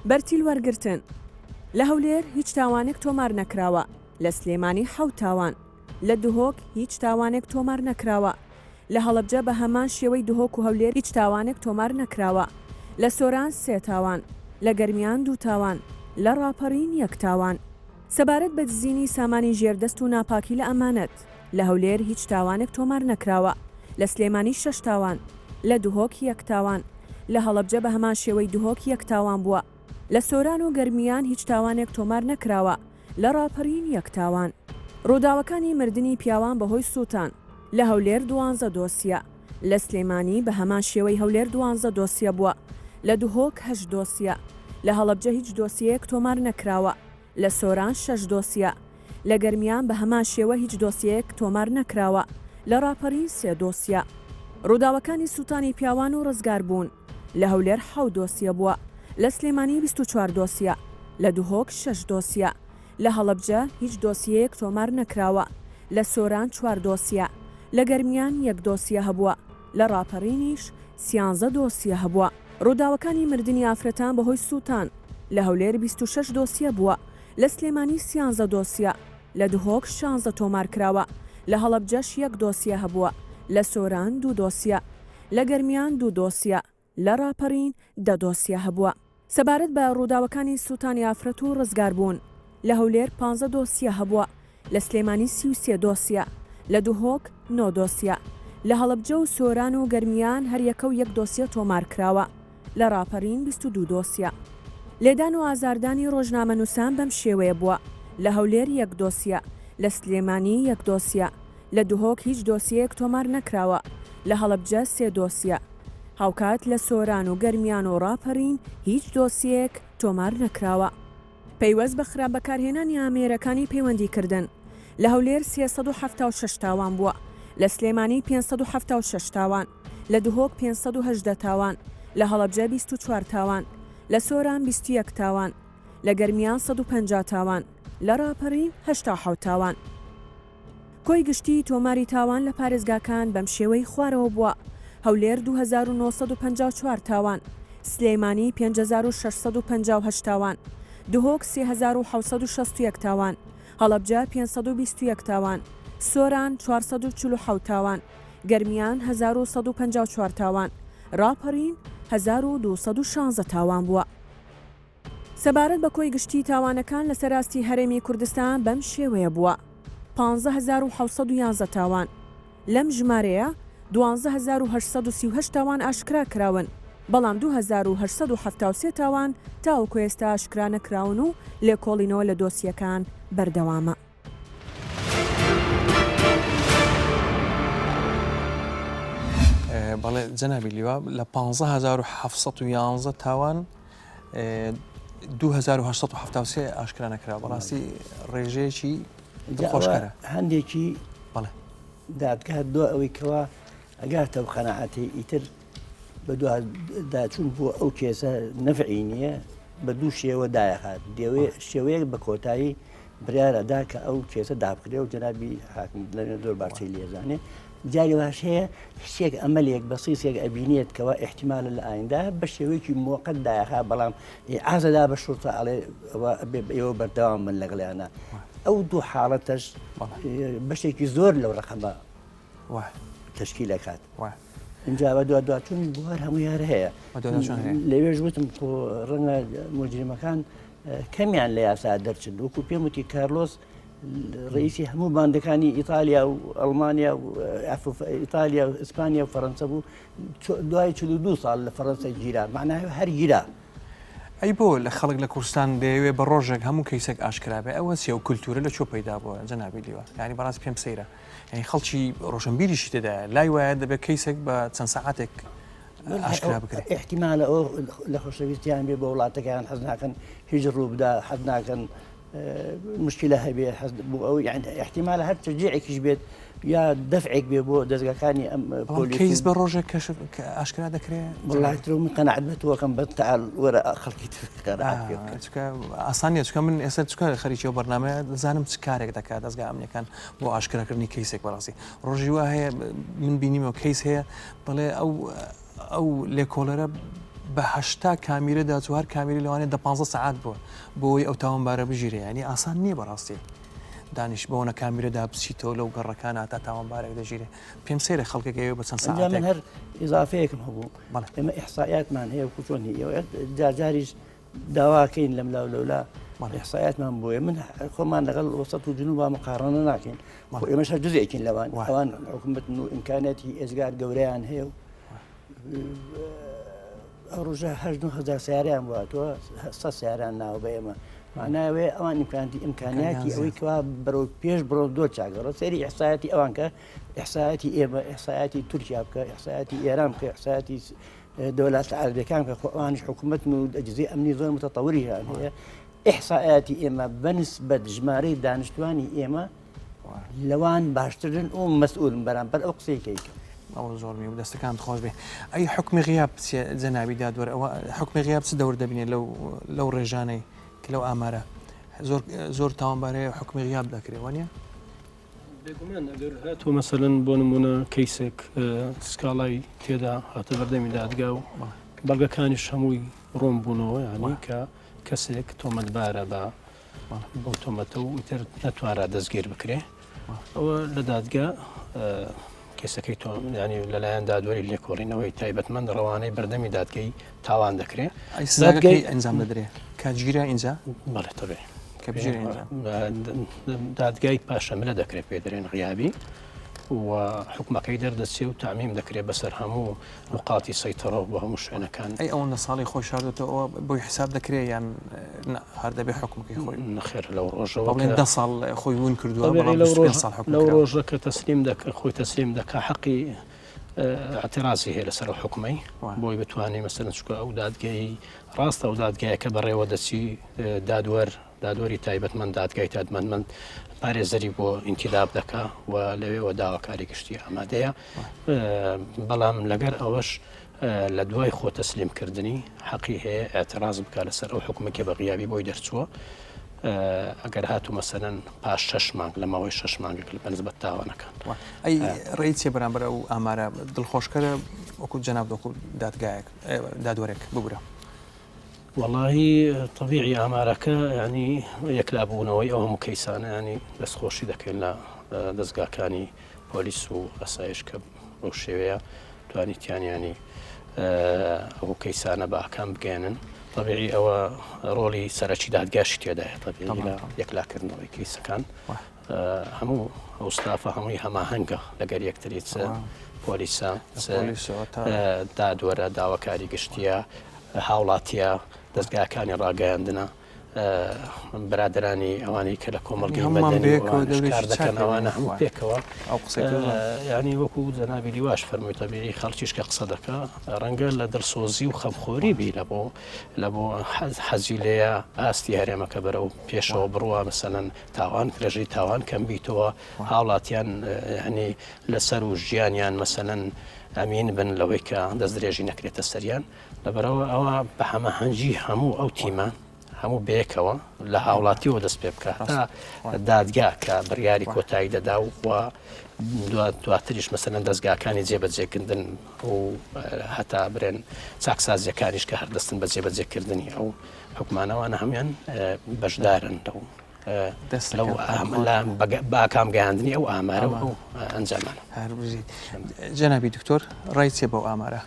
S10: بەرتیل وەرگرتن، لە هەولێر هیچ تاوانێک تۆمار نەکراوە، لە سلێمانی حەوت تاوان، لە دهۆک هیچ تاوانێک تۆمار نەکراوە. لە هەڵەبجە بە هەمان شێوەی دهۆک و هەولێر هیچ تاوانێک تۆمار نەکراوە. لە سۆران سێ تاوان، لە گەرمیان دوو تاوان، لە ڕاپەڕین یەک تاوان. سەبارەت بە دزینی سامانی ژێردەست و ناپاکی لە ئەمانەت، لە هەولێر هیچ تاوانێک تۆمار نەکراوە، لە سلێمانی شەش تاوان، لە دهۆک یەک تاوان، لە هەڵەبجە بە هەمان شێوەی دهۆک یەک تاوان بووە. لە سۆران و گەرمیان هیچ تاوانێک تۆمار نەکراوە، لە ڕاپەرین یەک تاوان. ڕووداوەکانی مردنی پیاوان بەهۆی سووتان، لە هەولێر دوانزە دۆسیە، لە سلێمانی بە هەمان شێوەی هەولێر دوانزە دۆسیە بووە، لە دهۆک هەشت دۆسیە، لە هەڵەبجە هیچ دۆسیەیەک تۆمار نەکراوە، لە سۆران شەش دۆسیە، لە گەرمیان بە هەمان شێوە هیچ دۆسیەیەک تۆمار نەکراوە، لە ڕاپەرین سێ دۆسیە. ڕووداوەکانی سووتانی پیاوان و ڕزگاربوون، لە هەولێر حەوت دۆسیە بووە، لە سلێمانی 24 دۆسیە، لە دهۆک شەش دۆسیە، لە هەڵەبجە هیچ دۆسیەیەک تۆمار نەکراوە، لە سۆران چوار دۆسیە، لە گەرمیان یەک دۆسیە هەبووە، لە ڕاپەڕینیش سیانزە دۆسیە هەبووە. ڕووداوەکانی مردنی ئافرەتان بەهۆی سووتان، لە هەولێر 26 دۆسیە بووە، لە سلێمانی سیانزە دۆسیە، لە دهۆک شانزە تۆمار کراوە، لە هەڵەبجەش یەک دۆسیە هەبووە، لە سۆران دوو دۆسیە، لە گەرمیان دوو دۆسیە، لە ڕاپەڕین دە دۆسیە هەبووە. سەبارەت بە ڕووداوەکانی سووتانی ئافرەت و ڕزگاربوون، لە هەولێر پانزە دۆسیە هەبووە، لە سلێمانی 33 دۆسیە، لە دهۆک نۆ دۆسیە، لە هەڵەبجە و سۆران و گەرمیان هەریەکە و یەک دۆسیە تۆمارکراوە، لە ڕاپەڕین 22 دۆسیە. لێدان و ئازاردانی ڕۆژنامەنووسان بەم شێوەیە بووە، لە هەولێر یەک دۆسیە، لە سلێمانی یەک دۆسیە، لە دهۆک هیچ دۆسیەیەک تۆمار نەکراوە، لە هەڵەبجە سێ دۆسیە. هاوکات لە سۆران و گەرمیان و ڕاپەرین هیچ دۆسیەیەک تۆمار نەکراوە. پەیوەست بە خراپ بەکارهێنانی ئامێرەکانی پەیوەندیکردن، لە هەولێر 376 تاوان بووە، لە سلێمانی 576 تاوان، لە دهۆک 518 تاوان، لە هەڵەبجە 24 تاوان، لە سۆران 21 تاوان، لە گەرمیان 150 تاوان، لە ڕاپەڕین 87 تاوان. کۆی گشتیی تۆماری تاوان لە پارێزگاکان بەم شێوەی خوارەوە بووە، هەولێر 2954 تاوان، سلێمانی 5658 تاوان، دهۆک 3761 تاوان، هەڵەبجە 521 تاوان، سۆران 447 تاوان، گەرمیان 1154 تاوان، ڕاپەڕین 1216 تاوان بووە. سەبارەت بە کۆی گشتیی تاوانەکان لەسەر ئاستی هەرێمی کوردستان بەم شێوەیە بووە، 15711 تاوان، لەم ژمارەیە 12838 تاوان ئاشکرا کراون، بەڵام 2873 تاوان تاوەکو ئێستا ئاشکرا نەکراون و لێکۆڵینەوە لە دۆسیەکان بەردەوامە.
S1: بەڵێ جەنابی لیوا لە 15711 تاوان 2873 ئاشکرا نەکرا بەڕاستی ڕێژەیەکی خۆشکەرە
S6: هەندێکی بەڵێ دادگا دو ئەوەی کەوا ئەگاتە و قەنەعاتی ئیتر بە داچوون بۆ ئەو کێسە نەفعی نییە بە دوو شێوە دایەخات دەوێ شێوەیەک بە کۆتایی بڕیار ئەدا کە ئەو کێسە دابخرێ و جەنابی حاکم لەوێ زۆر باشتری لێزانێ جاری واش هەیە شتێک ئەمەلێک بەسیسێک ئەبینێت کەوا ئیحتیمالە لە ئایندا بە شێوەیەکی مۆقەت دایەخا بەڵام ئازەدا بە شورتە ئەڵێ ئەوە ئەبێ ئێوە بەردەوام بن لەگەڵیانە ئەو دوو حاڵەتەش بەشێکی زۆر لەو ڕقەمە تەشکیل ئەکات. ئینجا بە دوادواچوونیش بۆ هەر هەمووی هەر هەیە.
S1: بەدواداچوون هەیە.
S6: لەوێش وتم خۆ ڕەنگە موجریمەکان کەمیان لە یاسا دەرچن وەکو پێم وتی کارلۆس ڕئیسی هەموو باندەکانی ئیتالیا و ئەڵمانیا و ئیتالیا و ئیسپانیا و فەرەنسە بوو دوای 42 ساڵ لە فەرەنسا گیرا معنای هەر گیرا.
S1: ئەی بۆ لە خەڵک لە کوردستان دەیەوێ بە ڕۆژێک هەموو کەیسێک ئاشکرا بێ ئەوە چیە ئەو کولتوورە لە کوێ پەیدا بووە جەنابی لیوا یانی بەڕاستی پێم سەیرە یانی خەڵکی ڕۆشنبیریشی تێدایە لای وایە دەبێت کەیسێک بە چەند سەعاتێک ئاشکرا بکرێت
S6: ئیحتیمالە ئەو لە خۆشەویستیان بێ بۆ وڵاتەکەیان حەز ناکەن هیچ ڕوو بدا حەز ناکەن مشکلە هەبێ حەز بۆ ئەو یان ئیحتیمالە هەر تەشجیعێکیش بێت یا دەفعێک بێ بۆ دەزگاکانی ئەم
S1: پۆلیس کەیس بە ڕۆژێک کەشف کە ئاشکرا دەکرێ
S6: وەڵای تر من قەناعەت بە تۆ ئەکەم بەس تەعال وەرە خەڵکی تر قەناعەت پێ بکە.
S1: چونکە ئاسان نییە چونکە من ئێستا چونکە خەریکی ئەو بەرنامەیە دەزانم چ کارێک دەکات دەزگا ئەمنیەکان بۆ ئاشکراکردنی کەیسێک بەڕاستی ڕۆژی وا هەیە من بینیمەوە کەیس هەیە دەڵێ ئەو ئەو لێکۆڵەرە بە 80 کامیرە داچوو هەر کامیری لەوانەیە دە 15 سەعات بووە بۆ ئەوەی ئەو تاوانبارە بگیرێ یانی ئاسان نییە بەڕاستی دانیش بەوەنە کامیرەدا بچیتەوە لەو گەڕەکانە تا تاوانبارێک دەگیرێ پێم سەیرە خەڵکێک ئەوێ بە چەند
S6: ئەنجا من
S1: سەعاتێک
S6: هەر ئیزافەیەکم هەبوو
S1: بەڵێ.
S6: ئێمە ئیحسائیاتمان هەیە وەکو چۆن هی ئێوە جارجاریش داواکەین لەم لاو لەولا
S1: بەڵێ.
S6: ئیحسائیاتمان بۆیە من خۆمان لەگەڵ وەسەت و جنوبا مقارنە ناکەین خۆ
S1: بەڵێ.
S6: ئێمەش هەر جزئێکین لەوان
S1: وایە.
S6: ئەوان حکومەتن و ئیمکانیاتی ئێجگار گەورەیان هەیە و ئەو ڕۆژە هەشت نۆ هەزار سیارەیان بۆ هاتووە سە سیاران ناوە بە ئێمە معنای ئەوەیە ئەوان ئیمکانتی ئیمکانیاتی ئەوەی کەوا بەرەو پێش بڕۆ زۆر چاکەڕە سەیری ئیحسایەتی ئەوان کە ئیحسایەتی ئێمە ئیحسایەتی تورکیا بکە ئیحسایەتی ئێران بکە ئیحسایەتی دەولات عەرەبیەکان بکە خۆ ئەوانیش حکوومەتن و ئەجهزەی ئەمنی زۆر متەتەوریان هەیە ئیحسایاتی ئێمە بەنسبەت ژمارەی دانیشتوانی ئێمە لەوان باشترن و مەسئولن بەرامبەر ئەو قسەی کە ئەیکەن.
S1: ئەوە زۆر میو دەستەکانت خۆش بێ. ئەی حوکمی غیاب چیە جەنابی دادوەر ئەوە حوکمی غیاب چ دەور دەبینێ لەو لەو ڕێژانەی کە لەو ئامارە زۆر زۆر تاوانبار هەیە حوکمی غیاب دەکرێ وانە؟
S8: بێگومان ئەگەر هاتوو مەسەلەن بۆ نمونە کەیسێک سکاڵای تێدا هاتە بەردەمی دادگا و بەڵگەکانیش هەمووی ڕوون بوونەوە یانی کە کەسێک تۆمەتبارە بە بەو تۆمەتە و ئیتر نەتوانرا دەستگیر بکرێ ئەوە لە دادگا کەسەکەی تۆ ینی لەلایەن دادوەری لێکۆڵینەوەی تایبەتمەند ڕەوانەی بەردەمی دادگەی تاوان دەکرێ
S1: دادگەی ئەنجام دەدرێ کاتگیرا ئینجا
S8: بەڵێ تەبێ کە دادگای پاشەملە دەکرێت پێ دەرێن غیابی و حکومەکەی دەردەچێ و تعمیم دەکرێت بەسەر هەموو نوقاتی سەیتەڕە و بۆ هەموو شوێنەکان.
S1: ئەی ئەوەندە ساڵی خۆی شاردۆتەوە ئەوە بۆی حساب دەکرێ یان نا هەر دەبێ حوکمەکەی خۆی
S8: نەخێر لەو ڕۆژەوە
S1: با بڵێین
S8: کە
S1: دە ساڵ خۆی ون کردووە
S8: طبیعی
S1: بەڵام
S8: لەو
S1: 25
S8: ڕۆژ
S1: ساڵ حوکم
S8: لەو
S1: کراوە.
S8: ڕۆژە کە تەسلیم دەکە خۆی تەسلیم دەکا حەقی ئیعترازی هەیە لەسەر ئەو حوکمەی
S1: وا.
S8: بۆی بتوانێ مەسەلەن چونکە ئەو دادگەی ڕاستە ئەو دادگایە کە بەڕێوە دەچی دادوەر دادوەری تایبەتمەند دادگای تایبەتمەند پارێزەری بۆ ئینتیداب دەکا و لەوێوە داواکاری گشتی ئامادەیە بەڵام لەگەر ئەوەش لە دوای خۆ تەسلیم کردنی حەقی هەیە ئاعتراز بکە لەسەر ئەو حکومەکە بە غیابی بۆی دەرچووە ئەگەر هاتوو مەسەلەن پاش شەش مانگ لە ماوەی شەش مانگێک لە بەنسبەت تاوانەکان
S1: ئەی ڕێی چێ بەرامبەر ئەو ئامارە دڵخۆشکەرە وەکو جەناب وەکو دادگایەک دادوەرێک ببورە
S8: وەڵاهی تەبیعی ئامارەکە یانی یەکلابوونەوەی ئەو هەموو کەیسانە ینی دەستخۆشی دەکەین لە دەستگاکانی پۆلیس و ئەسایش کە بەو شێوەیە توانیتیان ینی ئەو کەیسانە بە ئاکام بگەێنن طبیعی ئەوە ڕۆڵی سەرەکی دادگاشی تێدایە طبیعی لە یەکلاکردنەوەی کەیسەکان هەموو ئەو ستافە هەمووی هەماهەنگە لەگەر یەکتری چ پۆلیسە چ دادوەرە داواکاری گشتیە هاوڵاتیە دەستگاکانی ڕاگەیاندنە برادرانی ئەوانەی کە لە کۆمەڵگەی مەدەنی کار دەکەن ئەوانە هەموو پێکەوە ینی وەکو جەنابی لیواش فەرمووی تەبیعی خەڵکیش کە قسە دەکا ڕەنگە لە دڵسۆزی و خەمخۆری بی لە بۆ لە بۆ حەزی لێیە ئاستی هەرێمەکە بەرەو پێشەوە بڕوا مەسەلەن تاوان ڕێژەی تاوان کەم بیتەوە هاوڵاتیان یعنی لەسەر و ژیانیان مەسەلەن ئەمین بن لەوەی کە دەست درێژی نەکرێتە سەریان لەبەرەوە ئەوە بە هەمەهەنگی هەموو ئەو تیمە هەموو بەیەکەوە لە هاوڵاتیەوە دەست پێ بکات تا دادگا کە بڕیاری کۆتایی دەدا و دواتریش مەسەلەن دەستگاکانی جێبەجێکردن و هەتا برێن چاکسازیەکانیش کە هەردەستن بە جێبەجێکردنی ئەو حکومانەوانە هەمان بەشدارن لەو.
S5: بە ئاکام گەیاندنی ئەو ئامارە و ئەو ئەنجامانە.
S1: هەر بژیت. جەنابی دکتۆر ڕای چیە بەو ئامارە؟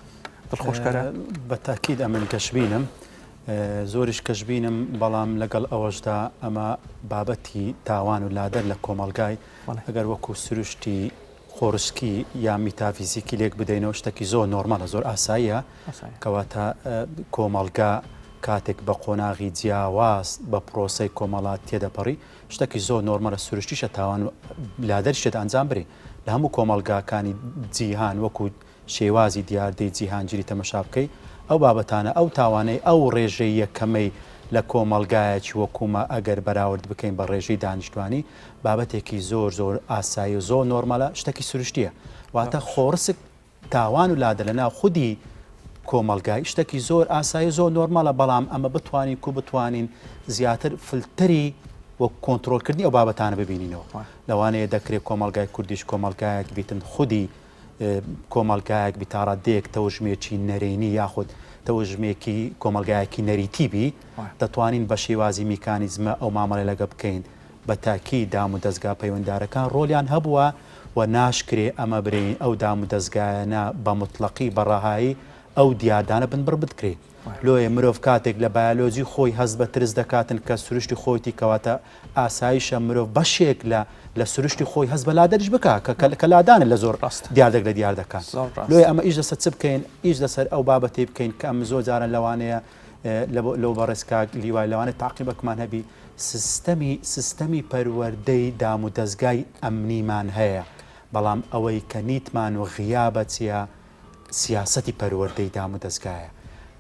S1: دڵخۆشکەرە؟
S7: بە تاکید ئەمن گەشبینم زۆریش گەشبینم بەڵام لەگەڵ ئەوەشدا ئەمە بابەتی تاوان و لادەر لە کۆمەڵگای ئەگەر وەکو سروشتی خۆڕسکی یا میتافیزیکی لێک بدەینەوە شتەکی زۆر نۆرمالە زۆر ئاساییە کەواتە کۆمەڵگا کاتێک بە قۆناغی جیاواز بە پرۆسەی کۆمەڵات تێدەپەڕی شتەکی زۆر نۆرمالە سروشتیشە تاوان و لادەریش تێدا ئەنجام برێ لە هەموو کۆمەڵگاکانی جیهان وەکو شێوازی دیاردەی جیهانگیری تەمەشا بکەی ئەو بابەتانە ئەو تاوانەی ئەو ڕێژەیە کەمەی لە کۆمەڵگایەکی وەکومە ئەگەر بەراورد بکەین بە ڕێژەی دانیشتوانی بابەتێکی زۆر زۆر ئاسایی و زۆر نۆرمالە شتەکی سروشتیە واتە خۆڕسک تاوان و لادە لە ناو خودی کۆمەڵگای شتەکی زۆر ئاسایی زۆر نۆرمالە بەڵام ئەمە بتوانین کو بتوانین زیاتر فلتەری و کۆنترۆلکردنی ئەو بابەتانە ببینینەوە لەوانەیە دەکرێت کۆمەڵگای کوردیش کۆمەڵگایەک بیتن خودی کۆمەڵگایەک بی تاڕادەیەک تەوژمێکی نەرێنی یاخود تەوژمێکی کۆمەڵگایەکی نەریتی بی دەتوانین بە شێوازی میکانیزمە ئەو مامەڵەی لەگە بکەین بە تاکید دام و دەزگا پەیوەندارەکان ڕۆلیان هەبووە و ناشکرێ ئەمە برێین ئەو دام و دەزگایانە بە موتڵەقی بە ڕەهایی ئەو دیاردانە بنبڕ بدکرێ. لۆیە مرۆڤ کاتێک لە بایەلۆجی خۆی هەست بە ترس دەکاتن کە سروشتی خۆیتی کەواتە ئاسایشە مرۆڤ بەشێک لە لە سروشتی خۆی هەست بە لادەریش بکا کە کە لادانە لە زۆر دیاردەک لە دیاردەکان لۆیە ئەمە ئیش لەسەر چ بکەین ئیش لەسەر ئەو بابەتەی بکەین کە ئەم زۆر جاران لەوانەیە لەو بەڕێز کاک لیوای لەوانەیە تاقیبەکمان هەبی سیستەمی سیستەمی پەروەردەی دام و دەزگای ئەمنیمان هەیە بەڵام ئەوەی کە نیتمان و غیابە چیە سیاسەتی پەروەردەی دام و دەزگایە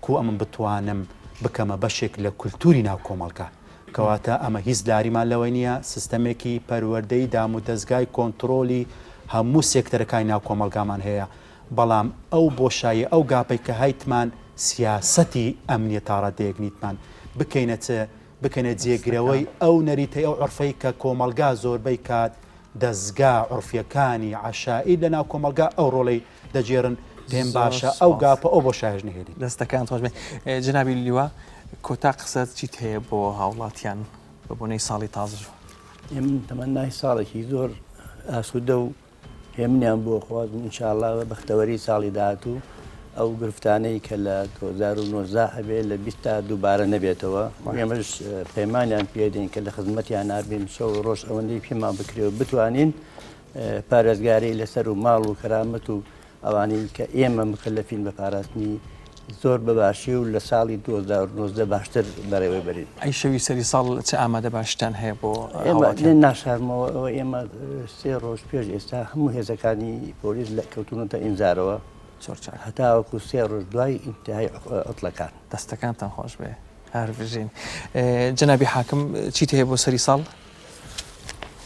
S7: کو ئەمن بتوانم بکەمە بەشێک لە کولتوری ناو کۆمەڵگا کەواتە ئەمە هیچ لاریمان لەوە نییە سیستەمێکی پەروەردەی دام و دەزگای کۆنترۆلی هەموو سێکتەرەکانی ناو کۆمەڵگامان هەیە بەڵام ئەو بۆشاییە ئەو gap ەی کە هەیتمان سیاسەتی ئەمنیە تاڕادەیەک نیتمان بکەینە چ بکەنە جێگرەوەی ئەو نەریتەی ئەو عورفەی کە کۆمەڵگا زۆربەی کات دەزگا عورفیەکانی عەشائیر لە ناو کۆمەڵگا ئەو ڕۆڵەی دەگێڕن پێم باشە ئەو gap ە ئەو بۆشایەش نەهێلین.
S1: دەستەکانت خۆش بێت جەنابی لیوا کۆتا قسەت چیت هەیە بۆ هاوڵاتیان بە بۆنەی ساڵی تازەوە؟
S6: من تەمەنای ساڵێکی زۆر ئاسوودە و هێمنیان بۆ خوازم ان شاء اللە بە بەختەوەری ساڵی داهاتوو ئەو گرفتانەی کە لە 2019 هەبێ لە 20 تا دووبارە نەبێتەوە ئێمەش پەیمانیان پێدەین کە لە خزمەتیان نابین شەو ڕۆژ ئەوەندەی پێمان بکرێ و بتوانین پارێزگاری لەسەر و ماڵ و کەرامەت و ئەوانەی کە ئێمە مکەلەفین بە پاراستنی زۆر بە باشی و لە ساڵی 2019 باشتر بەڕێوەی بەرین.
S1: ئەی شەوی سەری ساڵ چ ئامادە باشتان هەیە بۆ
S6: ئێمە هاوڵاتیان؟ ناشارمەوە ئەوە ئێمە سێ ڕۆژ پێش ئێستا هەموو هێزەکانی پۆلیس لە کەوتونەتە ئینزارەوە
S1: زۆر چاک.
S6: هەتاوەکو سێ ڕۆژ دوای ئینتیهای عوتڵەکان.
S1: دەستەکانتان خۆش بێ هەر بژین. جەنابی حاکم چیت هەیە بۆ سەری ساڵ؟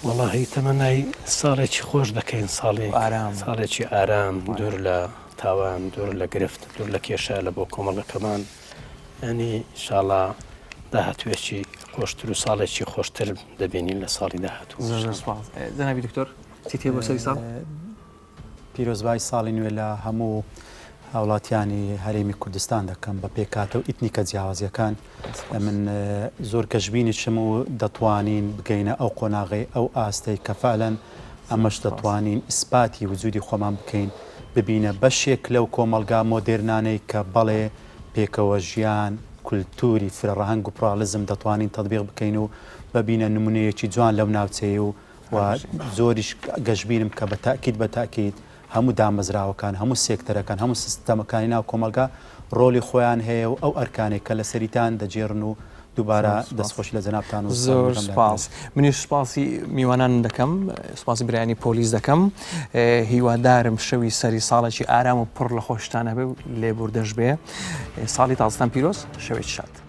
S8: وەڵاهی تەمەنای ساڵێکی خۆش دەکەین ساڵێک
S1: ئارام.
S8: ساڵێکی ئارام دوور لە تاوان دوور لە گرفت دوور لە کێشە لە بۆ کۆمەڵگەکەمان ینی ئینشاڵا داهاتوێکی خۆشتر و ساڵێکی خۆشتر دەبینین لە ساڵی داهاتوو
S1: زۆر زۆر سوپاس جەنابی دکتۆر چیت هەیە بۆ سەری ساڵ؟
S7: پیرۆزبای ساڵی نوێ لە هەموو هاوڵاتیانی هەرێمی کوردستان دەکەم بە پێکهاتە و ئیتنیکە جیاوازیەکان من زۆر گەشبینیشم و دەتوانین بگەینە ئەو قۆناغەی ئەو ئاستەی کە فعلەن ئەمەش دەتوانین ئیسپاتی وجودی خۆمان بکەین ببینە بەشێک لەو کۆمەڵگا مۆدێرنانەی کە بەڵێ پێکەوە ژیان کولتوری فرەڕەهەنگ و پراڵزم دەتوانین تەتبیق بکەین و ببینە نمونەیەکی جوان لەو ناوچەیە و و زۆریش گەشبینم کە بە تەئکید بە تەئکید هەموو دامەزراوەکان، هەموو سێکتەرەکان، هەموو سیستەمەکانی ناو کۆمەڵگا ڕۆڵی خۆیان هەیە و ئەو ئەرکانەی کە لەسەریتان دەگێڕن و دووبارە دەستخۆشی لە جەنابتان و
S1: زۆر سوپاس. منیش سوپاسی میوانانم دەکەم، سوپاسی برایانی پۆلیس دەکەم. هیوادارم شەوی سەری ساڵێکی ئارام و پڕ لە خۆشتان هەبێ و لێبوردەش بێ. ساڵی تازەتان پیرۆز، شەوێکی شاد.